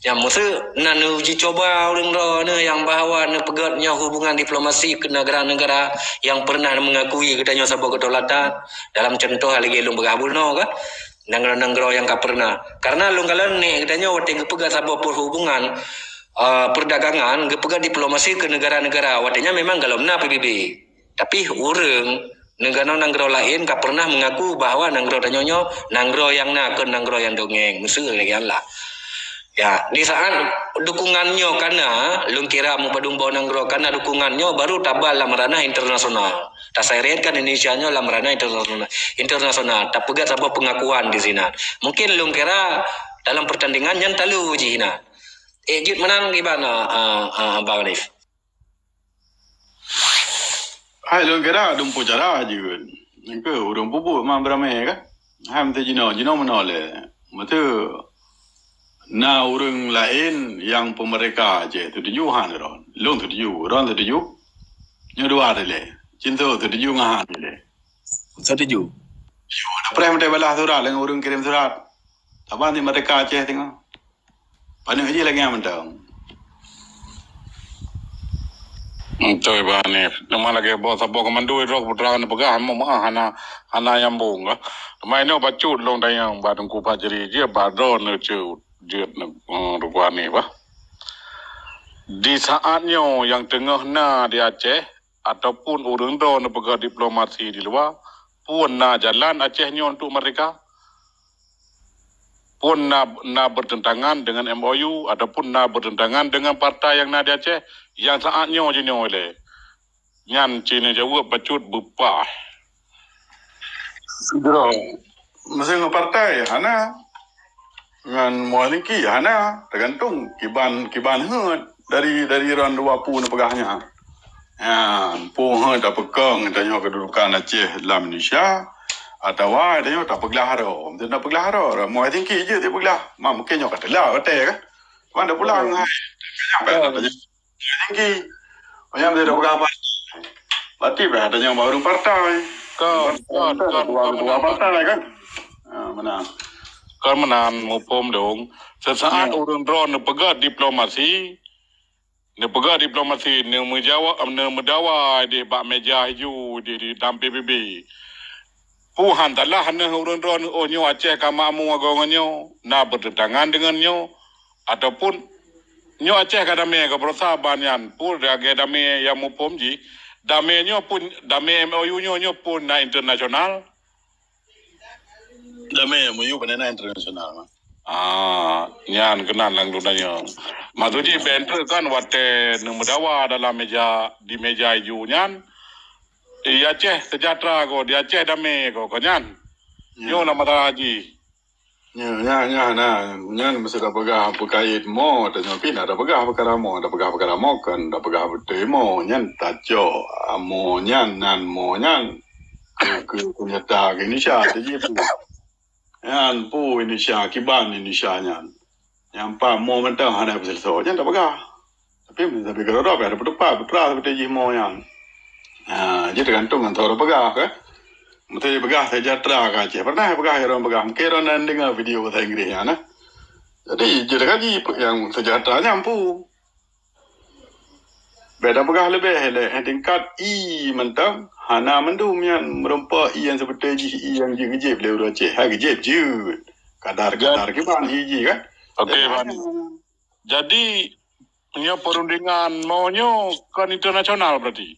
Nyang meuseu na neuji cuba ureuëng droeneuh nyang bahwa neupeugét nyoe hubungan diplomasi keu negara-negara nyang pernah mengakui geutanyoe saboh kedaulatan. Dalam contoh lagée lôn peugah bunoe kan. Nanggroe-nanggroe nyang ka pernah. Karena lôn kalon nèk geutanyoe watée geupeugah saboh perhubungan, eh, perdagangan, geupeugah diplomasi keu negara-negara. Watée nyan memang golom na P B B. Tapi ureuëng nanggroe-nanggroe laén ka pernah mengaku bahwa nanggroe tanyoe nyoe nanggroe nyang na, kon nanggroe nyang dongeng. Meuseu lagée nyan lah. Ya, di saat dukungan nyoe kana, lôn kira meupadum boh nanggroe kana dukungan nyoe baru taba lam ranah internasional. Taseret kan Indonesia nyoe lam ranah internasional, internasional. Tapeugét saboh pengakuan di sinan. Mungkin lôn kira dalam pertandingan nyan talu jih na. Eh, jeuet meunan kiban, ah, ah, ah, Bang Hanif. Hai lôn kira dumpeue cara jeuet. Nyang keu ureuëng peubuet ma beurame kan. Hai meuteujinoe, jinoe meunoe lé. Meuteue na ureuëng laén nyang peumerdeka Aceh, setuju han droen? Lôn setuju, droen setuju? Nyoe dua dilée. Cinto setuju ngon han dilée. Setuju. Yo, dapreh meutai balah surat, lé ureuëng kirém surat. Saban di merdeka Aceh teungoh. Paneuk jih lagée nyan mantong. Beutôi, Bang Hanif. Teuma lagée boh saboh keumandua droe peutrang neupeugah, meuah hana, hana nyambong lah. Teuma inoe bacut lôn tanyong bak Teungku Fajri jih, bak droeneuh cit jeuet neu-, eh, Teungku Hanif bah. Di saat nyoe nyang teungoh na di Aceh, ataupun ureuëng droeneuh peugah diplomasi di luwa, pun na jalan Aceh nyoe untuk merdeka? Pun na, na bertentangan dengan M O U ataupun na bertentangan dengan partai nyang na di Aceh nyang saat nyoe jinoe lé? Nyan cit neujaweueb bacut beupah. Sidroe, meuseu ngon partai hana, ngon mualiki hana, teugantung kiban, kiban heuet dari, dari ron dua pu neupeugah nyan. Ya, muphom heuet tapeukong tanyoe keududukan Aceh lam Indonesia, atawa tanyoe tapeuglah droe. Meuseu tapeuglah droe, mualiki jeuet tapeuglah. Ma mungken nyoe ka teulah watée kan. Cuma dah pulang hai. Tinggi. Meunyoe dia dah peugah apa? Berarti bah tanya bak ureuëng partai. Kon, kon, kon, kon, kon, partai kan? Ha, meunan. Kon meunan, muphom dong. Seusaat ureuëng droeneuh peugah diplomasi, Neupeugah diplomasi, neumeujawa-, neumeudawa idéh bak meja iju idéh di dalam P B B. Peue han salah neuh ureuëng droeneuh, oh nyoe Aceh ka makmu agoe ngon nyoe, na beuteuntangan deungon nyoe, ataupun nyoe Aceh ka damé, ka beurasa ban nyan, peue lagée damé nyang muphom jih, damé nyoe pun, damé M O U nyoe, nyoe pun na internasional. Damé M O U bak na internasional, mah. Ah, nyan keunan nyang lôn tanyong. Maksud jih, bèk treuk kan watée neumeudawa dalam meja, di meja iju nyan, di Aceh sejahtera ko, di Aceh damé ko, ko nyan. Ya. Nyoe na masalah jih. Ya, ya, ya, na, nyan meusti tapeugah peukait mo, tanyoe pih na tapeugah peukara mo, tapeugah peukara mo kan, tapeugah beutôi mo, nyan tacok, ah, mo nyan, nan mo nyan. Keu, keu, keu nyata keu Indonesia, teujipu. Nyan peue Indonesia, kiban Indonesia nyan. Nyang pat mo mantong hana peuseuleusoe, nyan tapeugah. Tapi, tapi keudroe-droe pih ada peutupat, putra seperti jih mo nyan. Ha, jadi tergantung ngon cara peugah, kan. Mesti peugah sejahtera ke Aceh. Pernah peugah, ya, orang peugah. Mungkin orang nan dengar video bahasa Inggris nyan, nah. Jadi, jadi kaji yang sejahtera nyan peue. Beda peugah leubeh lé, eh, tingkat I mantong, hana mandum nyan meureumpok I nyang seubeutôi jih, I nyang jeuet geujép lé ureuëng Aceh. Hai geujép jeuet. Kadar-kadar kiban I jih kan. Okey, jadi, Bani. Jadi, nyoe perundingan mo nyoe kon internasional berarti?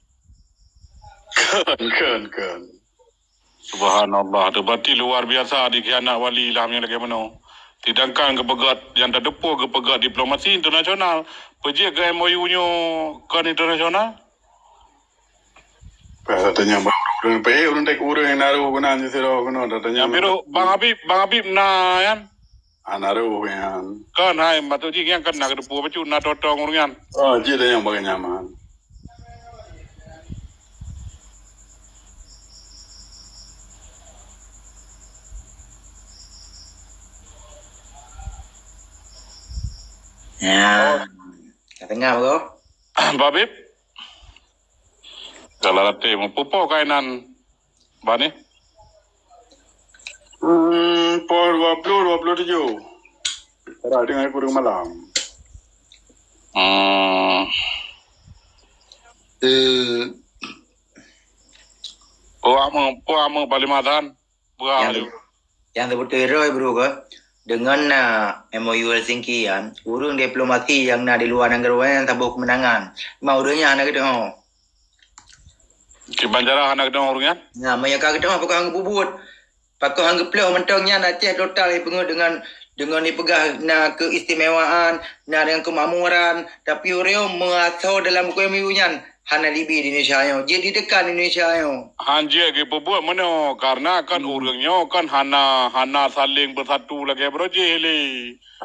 Kon, kon, kon. Subhanallah, tu berarti luar biasa dikhianat wali lah nyang lagée meunoe. Sedangkan geupeugét nyang tateupeue geupeugét diplomasi internasional, peue jeuet keu M O U nyoe kon internasional? Bah, tanyong bak ureuëng-ureuëng, peuhé ureuëng dek ureuëng nyang naruh keunan, jih sidroe keunoe, tanyong. Nyang biru, Bang Habib, Bang Habib na nyan? Hana roh nyan. Kon hai, maksud jih nyan kan na geuteupeue bacut na totong ureuëng nyan. Oh, jih tanyong bak nyan man. Ya. Oh. Ka tengah bro. Babib. Kalau latih meupupo kainan. Bani? Hmm, poh dua puluh, dua puluh tujuh. Rak dengan kurang malam. Hmm. Eh. Puak me, puak me paling madan. Puak nyang tu. Nyang teubeutôi droe bro ke, deungon na M O U Helsinki nyan, ureuëng diplomasi nyang na di luwa nanggroe nyan saboh keumeunangan. Ma ureuëng nyan hana geudeungoe. Kiban cara hana geudeungoe ureuëng nyan? Nah, meunyoe ka geudeungoe pakon hana geupubuet. Pakon hana geuploh mantong nyan Aceh total ipeungeuet deungon, deungon ipeugah na keistimewaan, na deungon keumakmuran, tapi ureuëng nyoe meuasoe dalam buku M O U nyan. Hana dibi di Indonesia nyoe. Jeuet ditekan Indonesia nyoe. Han jeuet geupeubuet meunoe, karena kan ureuëng nyoe kan hana, hana saling beusatu lagée baroe jih lé.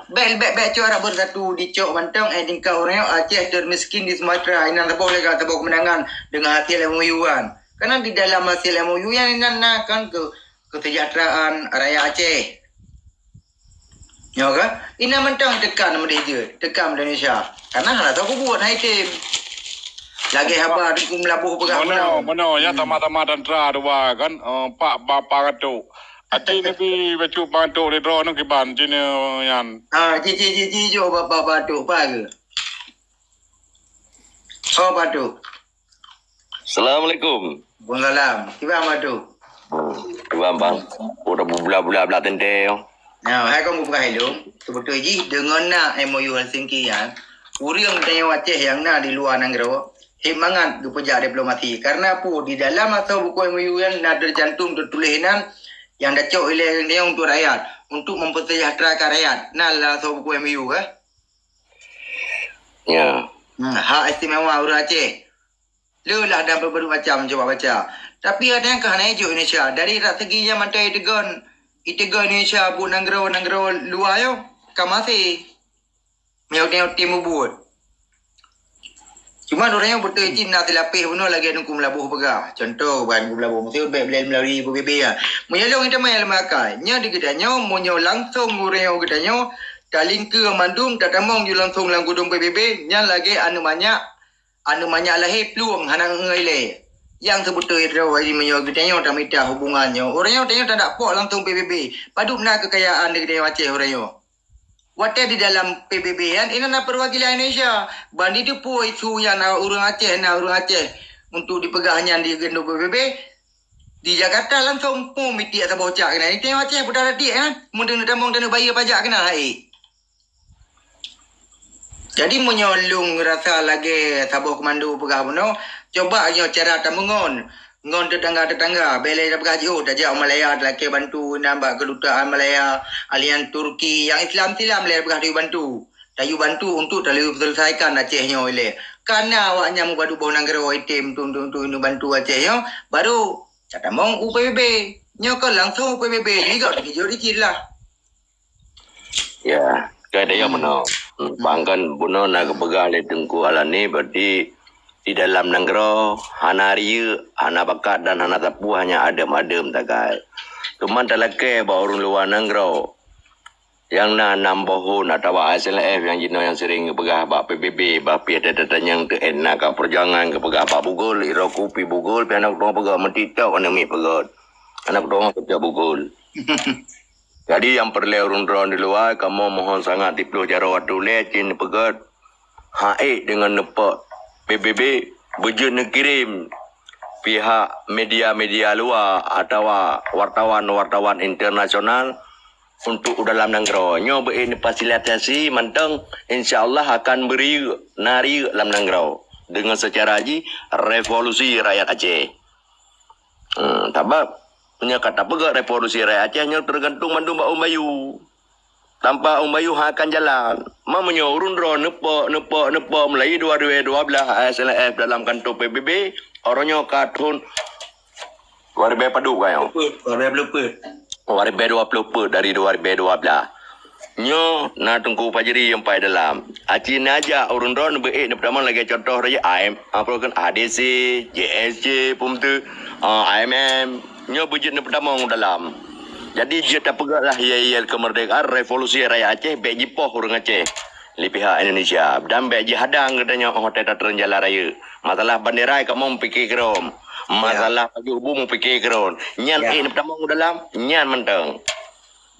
Bèk, bèk, bèk cok arak beusatu dicok mantong, eh, tingkat ureuëng nyoe Aceh termiskin di Sumatera, inan saboh lé ka saboh keumeunangan deungon hasil M O U kan. Karena di dalam hasil M O U nyan inan na kan ke, kesejahteraan rakyat Aceh. Nyoe ka? Inan mantong tekan meudeh jeuet, tekan Indonesia. Karena hana tahu kubuat hai tim. Lagée haba Teungku Meulaboh peugah meunoe, meunoe, ya, hmm, sama-sama tantra dua kan, eh, pak ba-, pangatuk. Aci nebi bacut pangatuk di droe nyoe kiban cine nyan. Ha, ji, ji, ji, ji, jo ba-, ba-, batuk, pa ke? Oh, batuk. Assalamualaikum. Waalaikumsalam. Kiban, Bang, tu? Hmm. Kiban, Bang. Udah bula-bula bela tenteng. Nah, hai kong buka hello. Sebetul jih, deungon na M O U Helsinki nyan, ureuëng geutanyoe Aceh nyang na di luwa nanggroe, hip mangat geupeujak diplomasi. Karena apa? Di dalam asoe buku M O U nyan na teucantum teutuléh inan nyang dacok ilée geutanyoe untuk rakyat, untuk mempersejahterakan rakyat. Na lam asoe buku M O U, eh? Ya. Hmm, hak istimewa ureuëng Aceh. Le lah dan beberapa macam cuba baca. Tapi ada yang ka hana ijok Indonesia. Dari rak segi nyang mantong itegon, itegon Indonesia buet nanggroe-nanggroe luwa nyoe ka masih. Meunyoe tim bubuet. Cuma ureuëng nyoe beutôi cit na silapeh bunoe lagée Teungku Meulaboh peugah. Contoh, ban Teungku Meulaboh, meusti bèk bilai melalui P B B ya. Meunyoe lôn itamai lam akai, nyoe di geutanyoe, meunyoe langsong ureuëng nyoe geutanyoe, talingkeue mandum, tatamong ju langsong lam gudong P B B, nyan lagée aneuk manyak, aneuk manyak lahé plueng hana ngeue ilée. Nyang seubeutôi droe meunyoe geutanyoe tamita hubungan nyoe, ureuëng nyoe tanyoe tadak pok langsong P B B. Padub na keukayaan di geutanyoe Aceh ureuëng nyoe. Watèe di dalam P B B nyan, inan na peurwakilan Indonesia. Ban jiteupeue isu nyan na ureueng Aceh, na ureueng Aceh untuk dipeugah nyan di geuntông P B B, di Jakarta langsông pum mitiek saboh cak keunan. Di Aceh peue dak tiek nyan, mun taneuk tamong taneuk bayeue pajak keunan hai. Jadi meunyoe lôn rasa lagèe saboh keumando peugah bunoe, coba nyoe cara tameungon ngon tetangga-tetangga, bèk lé tapeugah jiôh, tajak u Malaya, talakèe bantu inan bak keudutaan Malaya, aliran Turki, nyang Islam silam lé tapeugah tayue bantu. Tayue bantu untuk talakèe seuleusaikan Aceh nyoe ilèe. Kana awaknyan meubadu boh nanggroe item tu untuk, untuk, untuk bantu Aceh nyoe, baru tatamong u P B B. Nyoe kon langsông u P B B, jadi gak dijok di cit lah. Ya, kata yang mana? Hmm, bahkan bunoe na geupeugah lé Teungku Alani, berarti di dalam nanggroe hana riyeuk, hana bakat dan hana sapeue, hanya adem-adem sagai. Cuman talakèe bak ureueng luwa nanggroe nyang na nam boh thôn atawa S L F nyang jinoe nyang sering geupeugah bak P B B, bah pih teutatanyong teuh na ka peujuangan geupeugah bak bugol, iro kupi bugol, pih hana kutueng peugah meutiktok aneuk miet peugöt. Hana kutueng peugah bugol. Jadi nyang peureulèe ureueng droeneuh di luwa, kamoe mohon sangat siploh jaroe watèe lé cit neupeugöt. Hai deungon neupok P B B beujeuet neukirém pihak media-media luwa atawa wartawan-wartawan internasional untuk u dalam nanggroe. Nyoe beuék neufasilitasi mantong, insya Allah akan beuriyeuk, na riyeuk lam nanggroe deungon seucara jih revolusi rakyat Aceh. Hmm, sabab meunyoe ka tapeugah revolusi rakyat Aceh nyoe teugantung mandum bak Ong Bayu. Tanpa Ong Bayu hana akan jalan. Ma meunyoe ureueng droe neupok, neupok, neupok mulai dua ribu dua belas S L F dalam kantor P B B, uroe nyoe ka thôn dua ribu padum ka nyoe. Dua ribu dua puluh. Dua ribu dua puluh dari dua ribu dua belas. Nyoe na Teungku Fajri nyang pai dalam. Aci neujak ureueng droe neubeuék neupeutamong lagèe contoh raja I M, apa kan A D C, J S C, pum tu, ah, I M M. Nyoe beujeuet neupeutamong dalam. Jadi jeuet tapeugah lah ya, ya kemerdekaan, revolusi rakyat Aceh bèk jipoh ureueng Aceh lé pihak Indonesia dan bèk jihadang geutanyoe watèe tatreun jalan raya. Masalah bandera kamoe meupiké keudroe. Ya. Masalah pajoh bu meupiké keudroe. Nyan ya. Ék neupeutamong dalam, nyan mantong.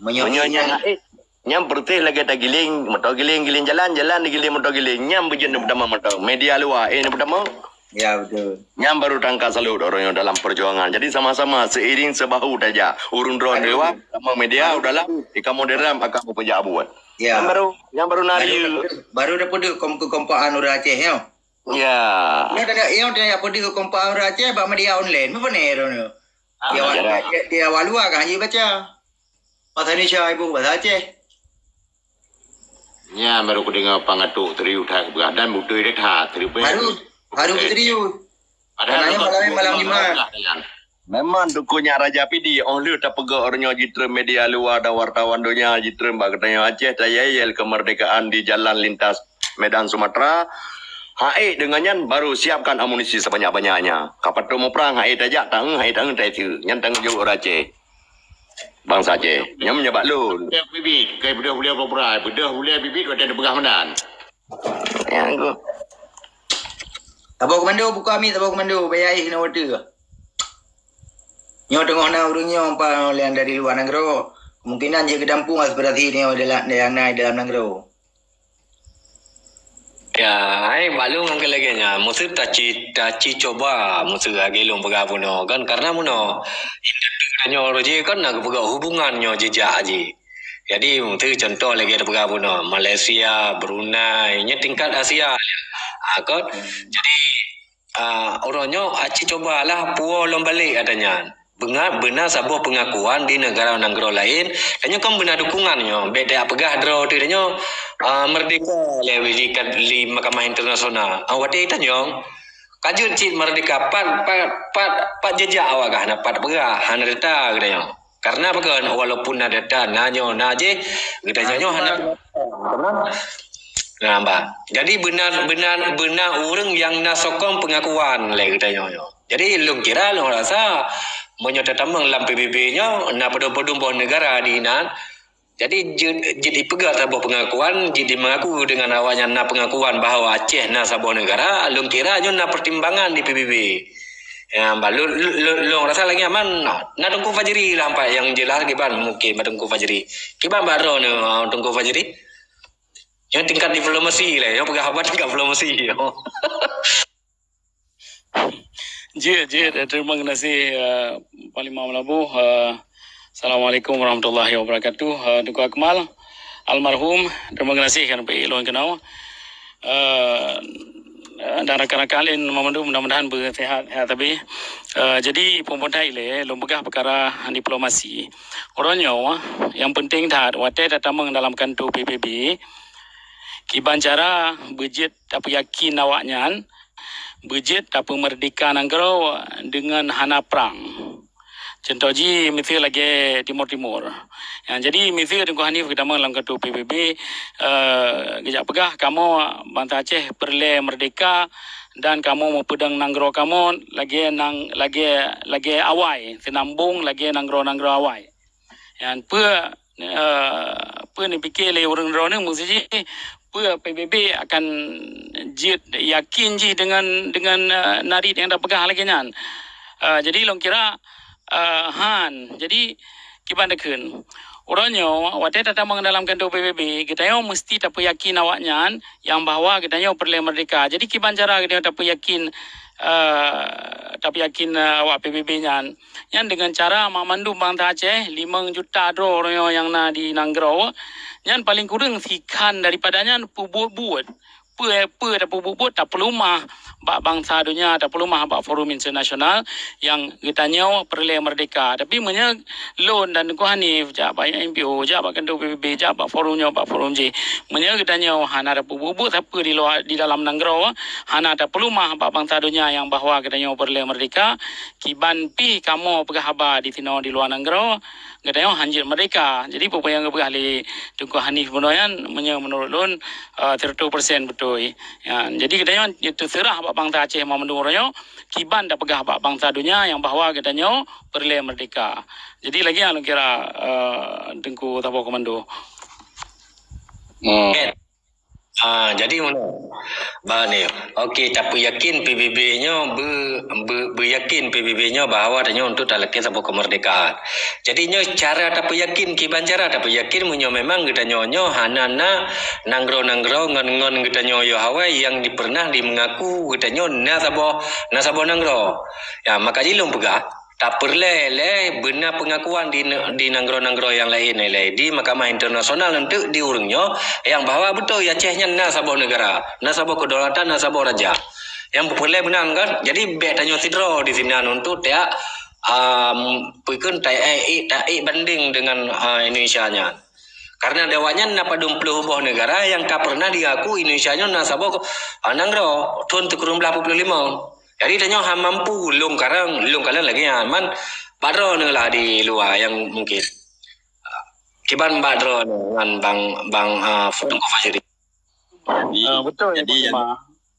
Meunyoe nyan ék, nyan peureuteh lagèe tagiléng, moto giléng, giléng jalan, jalan digiléng moto giléng. Nyan beujeuet neupeutamong mantong. Media luwa, ék neupeutamong. Ya, betul. Nyan baru tangka salut ureueng nyoe dalam perjuangan. Jadi sama-sama seiring sebahu tajak. Ureueng droe di luwa, sama media u dalam, di kamoe di dalam akan meupeujak buet. Ya. Nyan baru, nyan baru na riyeuk. Baru, baru dapeudeuh kom-, kekompakan ureueng Aceh nyoe. Ya. Nyoe tanda, nyoe tanda peudeuh kekompakan ureueng Aceh bak media online. Apa ni, Ron? Di awak, di awak luwa kan hana jibaca. Bahasa Indonesia ibu bahasa Aceh. Nyan baru kudeungoe pangatuk serius that geupeugah dan beutôi that serius. Baru, baru serius. Padahai malam, malam Jumat. Memang dukung nyan Raja Pidi, óh lheueh tapeugah ureueng nyoe jitreun media luwa dan wartawan donya jitreun bak geutanyoe Aceh tayayel kemerdekaan di jalan lintas Medan Sumatera. Hai deungon nyan baru siapkan amunisi sebanyak-banyaknya. Kapal muprang hai tajak tanggeueng, hai tanggeueng taisi. Nyan tanggeueng jaweueb ureueng Aceh. Bangsa Aceh. Nyan meunyoe bak lôn. Bibit, kai beudôh buleuen peuprai, beudôh buleuen bibit watèe neupeugah meunan. Nyang ku. Saboh komando, buka mi saboh komando, baya ih na watèe. Nyoe teungoh na ureueng nyoe pa lé dari luwa nanggroe. Kemungkinan jeuet geudampung aspirasi nyoe dalam, nyang na dalam nanggroe. Ya, hai, bak lôn ngon keu lagèe nyan. Meuseu taci, taci cuba, meuseu lagèe lôn peugah bunoe kan, karena bunoe industri geutanyoe roh jih kan na geupeugah hubungan nyoe jijak jih. Jadi, meuseu contoh lagèe tapeugah bunoe, Malaysia, Brunei, nyoe tingkat Asia. Ha, kan? Jadi, Ah, uroe nyoe aci cubalah puwoe lom balek ata nyan. Beungat beuna saboh peungakuan di neugara nanggroe laén, tanyoe kan beuna dukungan nyoe. Bèk tapeugah droe teuh tanyoe, ah, merdeka lé di, di Mahkamah Internasional. Ah, watèe tanyong, ka jeuet cit merdeka, pat, pat, pat, pat jijak awak gah na pat peugah, hana reta geutanyoe. Karena pakon, walaupun na data, na nyoe, na jih, geutanyoe nyoe hana. Nah, bah. Jadi beuna, beuna, beuna ureueng nyang na sokong peungakuan lé geutanyoe nyoe. Jadi lôn kira, lôn rasa meunyoe tatamong lam P B B nyoe na padum-padum boh neugara di inan. Jadi jeuet, jeuet jipeugah saboh peungakuan, jeuet jimeungaku deungon awaknyan na peungakuan bahwa Aceh na saboh neugara, lôn kira nyoe na peutimbangan di P B B. Ya, bah, lôn, lôn, lôn, lôn rasa lagèe nyan, na Teungku Fajri lah pat nyang jeulaih kiban mungken bak Teungku Fajri. Kiban bak droeneuh, Teungku Fajri? Nyoe tingkat diplomasi lah, nyoe peugah haba tingkat diplomasi. Jeuet, jeuet. Terima kasih, eh, Panglima Meulaboh. Eh, Assalamualaikum warahmatullahi wabarakatuh. Eh, Teungku Akmal, almarhum, terima kasih kan pi lôn keunoe. Eh, dan rakan-rakan lain meumandum mudah-mudahan beusehat, sehat tabi. Eh, jadi, peumeutai lé, lôn peugah peukara diplomasi. Uroe nyoe, nyang penting that, watée tatamong dalam kanto P B B, kiban cara beujeuet tapeuyakin awaknyan, beujeuet tapeumeurdeka nanggroe deungon hana prang. Cuntoh jih, miseue lagée Timor-Timor. Ya, jadi, miseue Teungku Hanif geutamong lam kanto P B B, eh, geujak peugah, kamoe bansa Aceh peureulée meurdeka dan kamoe meupeudong nanggroe kamoe lagée nang-, lagée, lagée awai, seunambong lagée nanggroe-nanggroe awai. Nyan peue, eh, peue neupike lé ureuëng droeneuh, maksud jih, peue P B B akan jeuet yakin jih deungon, deungon, eh, narit nyang tapeugah lagée nyan. Eh, jadi lôn kira, eh, han. Jadi kiban takheun. Uroe nyoe, watée tatamong dalam kanto P B B, geutanyoe meuseuti tapeuyakin awaknyan nyang bahwa geutanyoe peureulée meurdeka. Jadi kiban cara geutanyoe tapeuyakin, eh, tapeuyakin, eh, awak P B B nyan? Nyan deungon cara banmandum bansa Aceh, limong juta droe uroe nyoe nyang na di nanggroe, nyan paleng kureueng sikhan daripada nyan peubuet-buet. Peue, peue tapeubuet-buet, tapeuleumah bak bansa donya, tapeuleumah bak forum internasional nyang geutanyoe peureulée meurdeka. Tapi meunyoe lôn dan Teungku Hanif jak bak N P O, jak bak kanto P B B, jak bak forum nyoe, bak forum jih, meunyoe geutanyoe hana tapeubuet-buet sapeue di luwa, di dalam nanggroe, hana tapeuleumah bak bansa donya nyang bahwa geutanyoe peureulée meurdeka, kiban pih kamoe peugah haba di sinoe di luwa nanggroe, geutanyoe hanjeuet meurdeka. Jadi, peue nyang geupeugah lé Teungku Hanif bunoe nyan, meunyoe meunurot lôn, eh, seratus persen beutôi. Ya, jadi, geutanyoe teuseurah bak bansa Aceh mandum uroe nyoe, kiban tapeugah bak bansa donya nyang bahwa geutanyoe peureulée meurdeka. Jadi, lagée nyan lôn kira, eh, Teungku Saboh Komando. Hmm. Ah, jadi meunan. Ba ni. Okey, tapeuyakin P B B nyoe be, be, beuyakin P B B nyoe bahwa tanyoe untuk talakée saboh keumeurdekaan. Jadi nyoe cara tapeuyakin, kiban cara tapeuyakin meunyoe memang geutanyoe nyoe hana na nanggroe-nanggroe ngon, ngon geutanyoe yoh awai nyang di, pernah dimeungaku geutanyoe na saboh, na saboh nanggroe. Ya, maka jih lôn peugah, tapeureulée lé beuna peungakuan di ne-, di nanggroe-nanggroe nyang laén ilée di mahkamah internasional eunteuk di ureuëng nyoe nyang bahwa beutôi Aceh nyan na saboh neugara, na saboh kedaulatan, na saboh raja. Nyang peureulée meunan kan? Jadi bék tanyoe sidroe di sinan untuk tiak, um, peukon ta-, eh, eh, ta-, eh, banding dengan, ah, Indonesia nyan. Karena di awaknyan na padum ploh boh neugara nyang ka pernah diaku Indonesia nyoe na saboh, ah, nanggroe thon sikureueng blaih peuet ploh limong. Jadi tanyoe han mampu lôn karang, lôn kalon lagée nyan. Man, bak droeneuh lah di luwa nyang mungkin. Kiban bak droeneuh ngon Bang, Bang, ah, Teungku Fajri. Jadi, Ah, beutôi, jadi Bang yang Ima.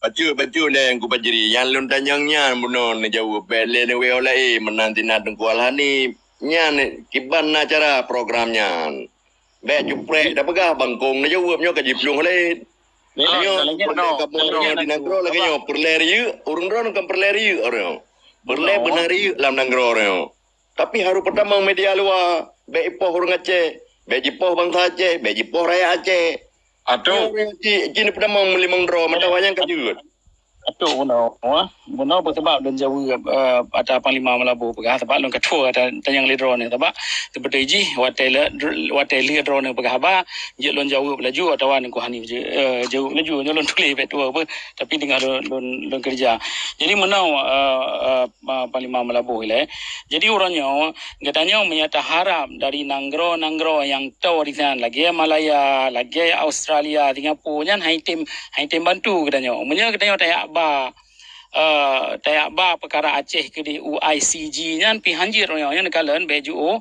Bacut, bacut lé Teungku Fajri. Nyang lôn tanyong nyan bunoe neujaweueb. Bék lé neuwéh laén meunan sinan Teungku Alhani. Nyan kiban na cara program nyan. Bék cuprek tapeugah bangkong neujaweueb nyoe ka jiplueng laén. Nyoe peureulée kamoe nyoe di nanggroe lagée nyoe peureulée riyeuk, ureuëng droeneuh kan peureulée riyeuk ureuëng. Peureulée beuna riyeuk lam nanggroe ureuëng. Tapi harôh peutamong media luwa, bék ipoh ureuëng Aceh, bék jipoh bansa Aceh, bék jipoh rakyat Aceh. Aduh. Nyoe ureuëng Aceh jih peutamong meulimong droe mata wayang ka jeuet. Atuk bunoe, bunoe peusabab lôn jaweueb, eh, ata Panglima Meulaboh peugah, sabab lôn ka tuwo ata tanyong lé droeneuh, sabab seubeutôi jih watée le-, watée lheueh droeneuh peugah haba, jeuet lôn jaweueb laju atawa Teungku Hanif je, eh, jaweueb laju, nyoe lôn tuléh bék tuwo beuh, tapi teungoh lôn, lôn, lôn keureuja. Jadi meunoe, eh, eh, Panglima Meulaboh ilée. Jadi uroe nyoe, geutanyoe meunyoe taharab dari nanggroe-nanggroe nyang toe di sinan, lagée Malaya, lagée Australia, Singapura, nyan han item, han item bantu geutanyoe. Meunyoe geutanyoe tajak ba, eh, tajak ba peukara Aceh keudeh U I C G nyan pih hanjeuet uroe nyoe, nyan kalon bék jiôh,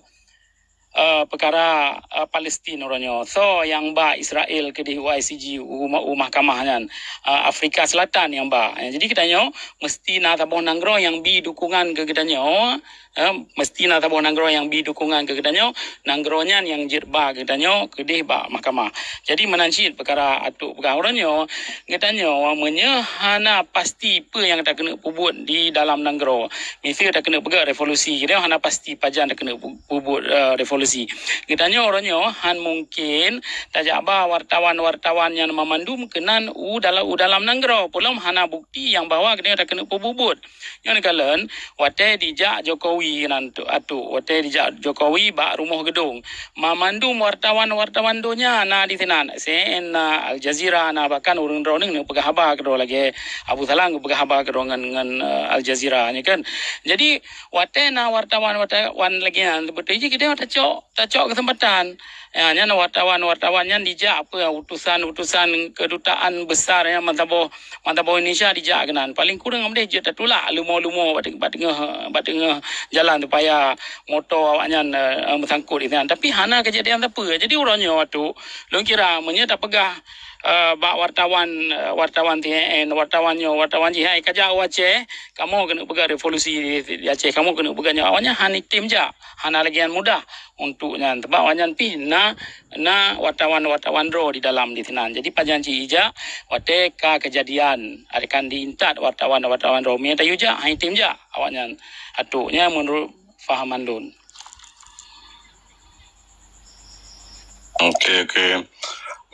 eh, peukara, eh, Palestin uroe nyoe. Soe nyang ba Israel keudeh U I C G u ma-, u mahkamah nyan, eh, Afrika Selatan nyang ba. Jadi geutanyoe meuseuti na saboh nanggroe nyang bi dukungan keu geutanyoe, Eh, mesti na saboh nanggroe nyang bi dukungan keu geutanyoe, nanggroe nyan nyang jeuet ba geutanyoe keudeh bak mahkamah. Jadi meunan cit peukara Atuk peugah uroe nyoe, geutanyoe meunyoe hana pasti peue nyang takeuneuk peubuet di dalam nanggroe. Miseue takeuneuk peugah revolusi, geutanyoe hana pasti pajan takeuneuk pu-, peubuet, eh, revolusi. Geutanyoe uroe nyoe han mungken tajak ba wartawan-wartawan nyan mamandum keunan u dalam, u dalam nanggroe. Peulom hana bukti nyang bahwa geutanyoe takeuneuk peubuet. Nyoe neukalon, watée dijak Jokowi nan tu, Atuk, watée dijak Jokowi bak rumoh geudong. Mamandum wartawan-wartawan donya na di sinan, C N N na, Al Jazeera na, bahkan ureuëng droeneueh neupeugah haba keudroe lagée Abu Salam geupeugah haba keudroe ngon, ngon, eh, Al Jazeera nyoe kan. Jadi, watée na wartawan-wartawan lagée nyan, beutôi jih geutanyoe tacok, tacok keuseumpatan. Ya, nyan wartawan-wartawan nyan dijak apa utusan-utusan kedutaan besar ya meusaboh mata boh Indonesia dijak keunan. Paling kurang am deh jeuet tatulak lumo-lumo bak te-, bak teungoh, bak teungoh jalan supaya moto awaknyan, eh, eh, meusangkot di sinan. Tapi hana keujadian sapeue. Jadi uroe nyoe Atuk, lôn kira meunyoe tapeugah, eh, bak wartawan, eh, wartawan T N N, wartawan nyoe, wartawan jih, "Hai, kajak u Aceh, kamoe keuneuk peugah revolusi di, di Aceh, kamoe keuneuk peugah nyoe." Awaknyan hana item jak, hana lagée nyan mudah untuk nyan. Sebab awaknyan pih na na wartawan-wartawan droe di dalam di sinan. Jadi pajan cit ijak watée ka keujadian akan diintat wartawan-wartawan droe. Meunyoe tayue jak, han item jak awaknyan. Atuk nyan meunurot pahaman lôn. Oke, oke.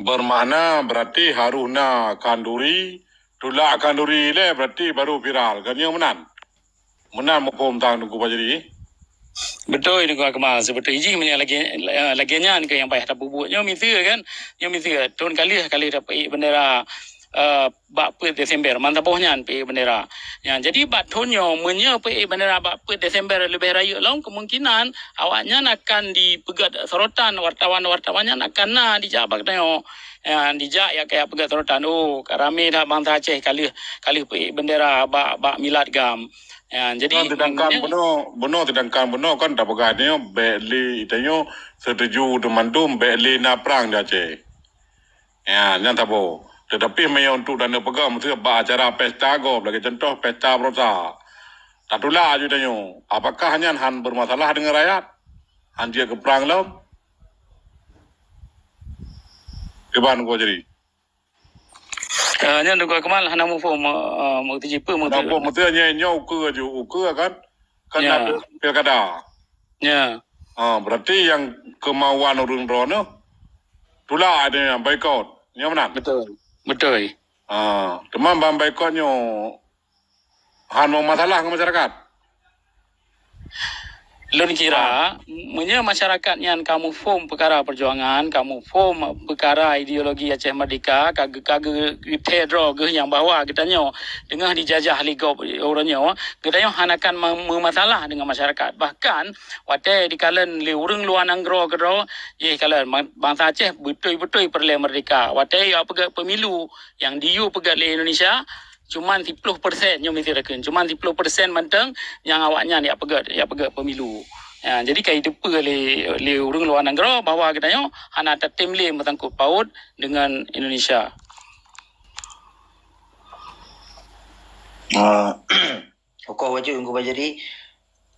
Bermakna berarti harus na khanduri, tulak khanduri lé berarti baru viral. Kan nyoe meunan? Meunan muphom tang Teungku Bajri? Beutôi Teungku Akmal, seubeutôi jih meunyoe lagée, eh, lagée nyan keuh nyang payah tapeubuet. Nyoe miseue kan, nyoe miseue thon ka lheueh, ka lheueh tapeuék bendera, eh, bak peuet Desember, mantong boh nyan peuék bendera. Nyan, jadi bak thon nyoe meunyoe peuék bendera bak peuet Desember leubeh rayeuk lom, kemungkinan awaknyan akan dipeugét sorotan, wartawan-wartawan nyan akan na dijak bak tanyoe. Nyan, dijak ya kaya peugét sorotan, "Oh, ka ramé that bansa Aceh ka lheueh, ka lheueh peuék bendera bak, bak milad GAM." Ya, jadi bunoe, sedangkan bunoe, bunoe sedangkan bunoe kan tapeugah nyoe bék lé tanyoe setuju deungon mandum bék lé na prang di Aceh. Ya, nyan saboh. Tetapi meunyoe untuk tanyoe peugah meusti bak acara pesta gob lagée contoh pesta baroesa. Tatulak aju tanyoe. Apakah nyan han bermasalah deungon rakyat? Han jeuet keu prang lom? Kiban ko jadi. Eh, nyan Teungku Akmal hana muphom, eh, meuteujih peue meuteujih. Hana muphom meuteujih nyoe, nyoe ukeue aju, ukeue kan? Kan ada pilkada. Ya. Ha, berarti nyang kemauan ureuëng droeneueh tulak ada nyang boikot. Nyoe meunan? Beutôi. Beutôi. Ha, teuma ban boikot nyoe han meumasalah ngon masyarakat? Lôn kira, meunyoe masyarakat nyan ka muphom peukara peujuangan, ka muphom peukara ideologi Aceh Merdeka, ka ge-, ka ge-, geuthée droe geuh nyang bahwa geutanyoe teungoh dijajah lé gob uroe nyoe, geutanyoe hana akan me-, meumasalah deungon masyarakat. Bahkan, watée dikalon lé ureuëng luwa nanggroe keudroe, jih kalon, ban-, bansa Aceh beutôi-beutôi peureulée merdeka. Watée ya peugét pemilu nyang diyue peugét lé Indonesia, cuman siploh persen nyoe meusti takheun, cuman siploh persen mantong nyang awaknyan yak peugét, yak peugét pemilu. Ya, jadi ka jiteupeue lé, lé ureuëng luwa nanggroe bahwa geutanyoe hana tatem lé meusangkot paut deungon Indonesia. Ah, ukoh wajib Teungku Bajri.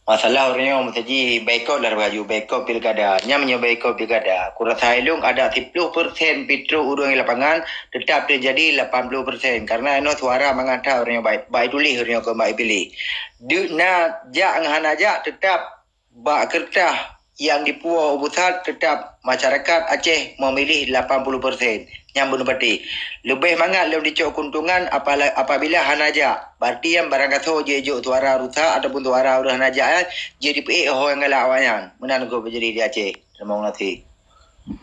Masalah ureuëng nyoe meusaji boikot lah baju boikot pilkada. Nyang meunyoe boikot pilkada, kurasa ilong ada siploh persen pitroh ureuëng di lapangan tetap teujadi lapan ploh persen. Karena inoe suara mangat that ureuëng nyoe bai, bai tuléh ureuëng nyoe keu bai piléh. Deuk na jak ngon hana jak tetap bak keureutah nyang dipuwoe u pusat tetap masyarakat Aceh memilih lapan puluh persen. Nyang beuneupatéh. Leubeh mangat lom jicok keuntungan apala-, apabila hana jak. Berarti nyan barangkasoe jijok suara rusak ataupun suara ureuëng hana jak nyan jeuet jipeuék ho nyang galak awaknyan. Meunan Teungku Bajri di Aceh. Terima kasih.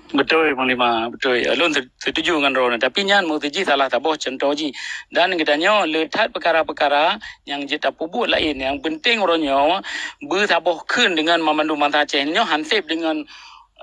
Beutôi, Panglima. Beutôi. Lôn se-, setuju ngon droeneuh. Tapi nyan meusti jih salah saboh cuntoh jih. Dan geutanyoe le that peukara-peukara nyang jeuet tapeubuet laén. Nyang penting uroe nyoe beusaboh kheun deungon mamandum bansa Aceh nyoe hanseb deungon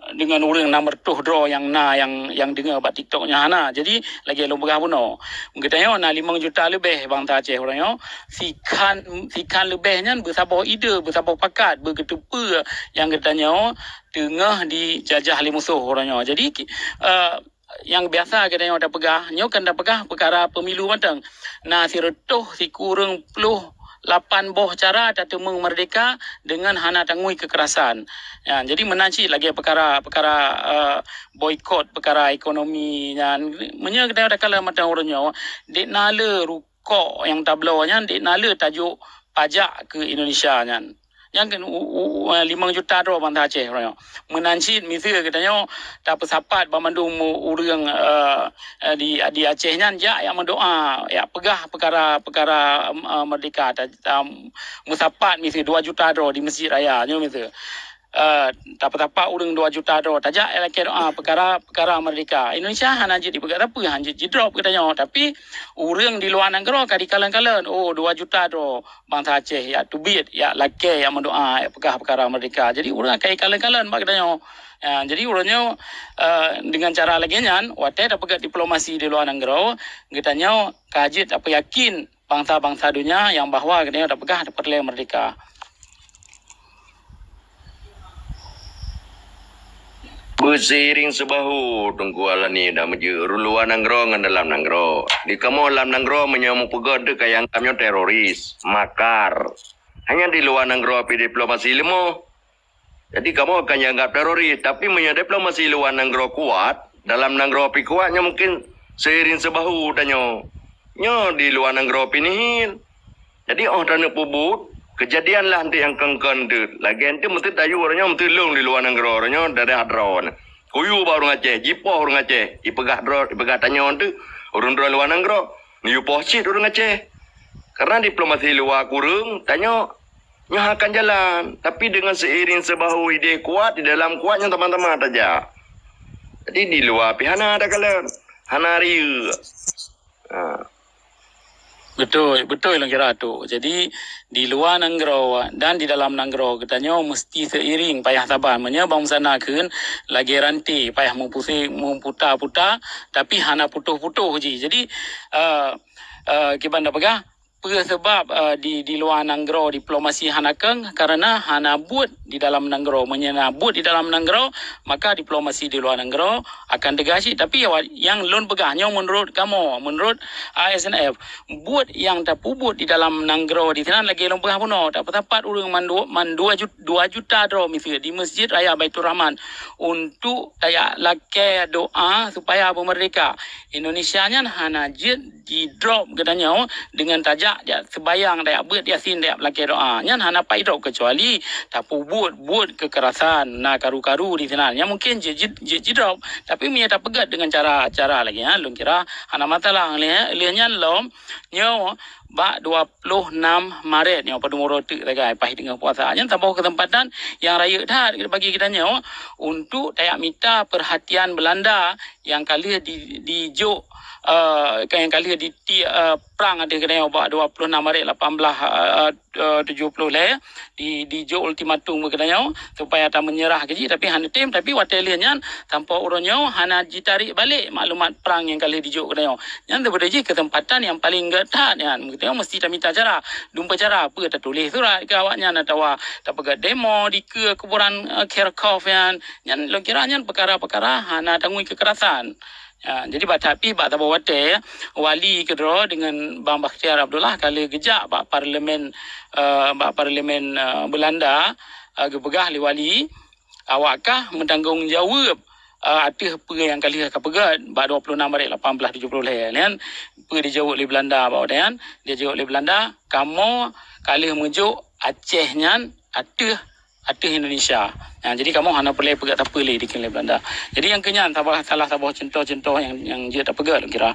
deungon ureuëng enam reutôh droe nyang na, nyang, nyang deungoe bak TikTok nyan hana. Jadi, lagée lôn peugah bunoe, geutanyoe na limong juta leubeh bansa Aceh uroe nyoe, sikhan, sikhan leubeh nyan beusaboh ide, beusaboh pakat, beugeuteupeue nyang geutanyoe teungoh dijajah lé musoh uroe nyoe. Jadi, ki-, eh, nyang biasa geutanyoe tapeugah, nyoe kan tapeugah peukara pemilu mantong. Na sireutôh sikureueng ploh lapan boh cara tateumeung merdeka deungon hana tangui kekerasan. Ya, jadi meunan cit lagée peukara-peukara, eh, boikot peukara ekonomi nyan. Meunyoe geutanyoe takalon mantong uroe nyoe, dek na le rukok nyang tabloe nyan, dek na le tajok pajak keu Indonesia nyan. Nyang keu u, u, u, eh, limong juta droe bansa Aceh uroe nyoe. Meunan cit miseue geutanyoe tapeusapat banmandum ureuëng, eh, eh, di, di Aceh nyan jak yak meudoa, yak peugah peukara-peukara, em, eh, merdeka. Ta, ta, meusapat miseue dua juta droe di Mesjid Raya nyoe miseue. Eh, tapeusapat ureuëng dua juta droe tajak yak lakée doa peukara-peukara merdeka. Indonesia hana jeuet dipeugah sapeue, hana jeuet jidrop geutanyoe. Tapi ureuëng di luwa nanggroe ka dikalon-kalon, oh, dua juta droe bansa Aceh yak teubiet, yak lakée, yak meudoa, yak peugah peukara merdeka. Jadi ureuëng akai kalon-kalon bak geutanyoe. Ya, jadi uroe nyoe, eh, dengan cara lagée nyan, watée tapeugah diplomasi di luwa nanggroe, geutanyoe ka jeuet tapeuyakin bansa-bansa donya nyang bahwa geutanyoe tapeugah tapeureulée merdeka. Beuseiring seubahu Teungku Alani dan meujeuet ureuëng luwa nanggroe ngon dalam nanggroe. Di kamoe lam nanggroe meunyoe meupeugah teuh ka nyang anggab nyoe teroris, makar. Hanya di luwa nanggroe pih diplomasi leumoh. Jadi kamoe akan jianggab teroris, tapi meunyoe diplomasi luwa nanggroe kuat, dalam nanggroe pih kuat, nyoe mungkin seiring seubahu tanyoe. Nyoe di luwa nanggroe pih nihil. Jadi óh taneuk peubuet, keujadian lah eunteuk nyang kon-kon teuk. Lagée eunteuk meuteuk tayue uroe nyoe meuteuk lôn di luwa nanggroe uroe nyoe dari Hadroe. Kuyue bak ureuëng Aceh, jipoh ureuëng Aceh, jipeugah droe, jipeugah tanyoe eunteuk ureuëng droe luwa nanggroe. Neuyue poh cit ureuëng Aceh. Karena diplomasi luwa kureueng, tanyoe nyoe akan jalan. Tapi dengan seiring seubahu ideh kuat, di dalam kuat nyoe teuma-teuma tajak. Jadi di luwa pih hana takalon, hana riyeuk. Ha. Beutôi, beutôi lôn kira tu. Jadi di luwa nanggroe dan di dalam nanggroe geutanyoe meusti seiring payah saban. Meunyoe bansa na kheun lagée ranté payah meupuse-, meuputa-puta, tapi hana putôh-putôh jih. Jadi, eh, eh, kiban tapeugah, peue seubab, eh, di, di luwa nanggroe diplomasi hana keng? Karena hana buet di dalam nanggroe. Meunyoe na buet di dalam nanggroe, maka diplomasi di luwa nanggroe akan teuga cit. Tapi wa-, nyang lôn peugah nyoe meunurot kamoe, meunurot A S N F, buet nyang tapeubuet di dalam nanggroe di sinan lagée lôn peugah bunoe, tapeusapat ureuëng man dua, man dua jut-, dua juta droe miseue di Mesjid Raya Baiturrahman untuk tajak lakée doa supaya beumeurdeka. Indonesia nyan hana jeuet jidrop geutanyoe deungon tajak jak seubayang, tajak beuet Yasin, tajak lakée doa. Nyan hana pai drop keucuali tapeubuet-buet keukerasan, na karu-karu di sinan. Nyan mungkin jeuet, jeuet, jeuet jidrop. Tapi meunyoe tapeugét deungon cara, cara lagée nyan, lôn kira hana masalah. Lheueh, lheueh nyan lom, nyoe bak dua ploh nam Maret nyoe, padum uroe teuk sagai, paih teungoh puasa. Nyan saboh keuseumpatan nyang rayeuk that bagi geutanyoe untuk tajak mita peurhatian Beulanda nyang ka lheueh di, dijok, eh, nyang ka lheueh diti, eh, prang ateueh geutanyoe bak dua ploh nam Maret lapan belas, eh, eh, tujoh ploh lhée, di, dijok ultimatum bak geutanyoe supaya tameunyeurah keu jih, tapi hana tem, tapi watée lheueh nyan sampoe uroe nyoe hana jitarék balek maklumat prang nyang ka lheueh dijok geutanyoe. Nyan teupeue jih keuseumpatan nyang paleng gét that nyan. Geutanyoe meusti tamita cara, dumpeue cara, peue tatuléh surat keu awaknyan atawa tapeugét demo dikeue kuburan, eh, Kharkov nyan. Nyan lôn kira nyan peukara-peukara hana tangui keukerasan. Ya, jadi bak that pih bak saboh watée, wali keudroe deungon Bang Bakhtiar Abdullah ka lheueh geujak bak parlemen, eh, bak parlemen, eh, Beulanda, eh, geupeugah lé wali, awak kah meutanggong jaweueb, eh, ateueh peue nyang ka lheueh ka peugét bak dua ploh nam Maret lapan belas tujoh ploh lhée nyan. Peue dijaweueb lé Beulanda bak watée nyan? Dijaweueb lé Beulanda, "Kamoe ka lheueh meujok Aceh nyan ateueh ateueh Indonesia. Ha, jadi kamoe hana peureulée peugét sapeue lé dikheun lé Beulanda." Jadi nyang keu nyan saboh, salah saboh cuntoh-cuntoh nyang, nyang jeuet tapeugét lôn kira.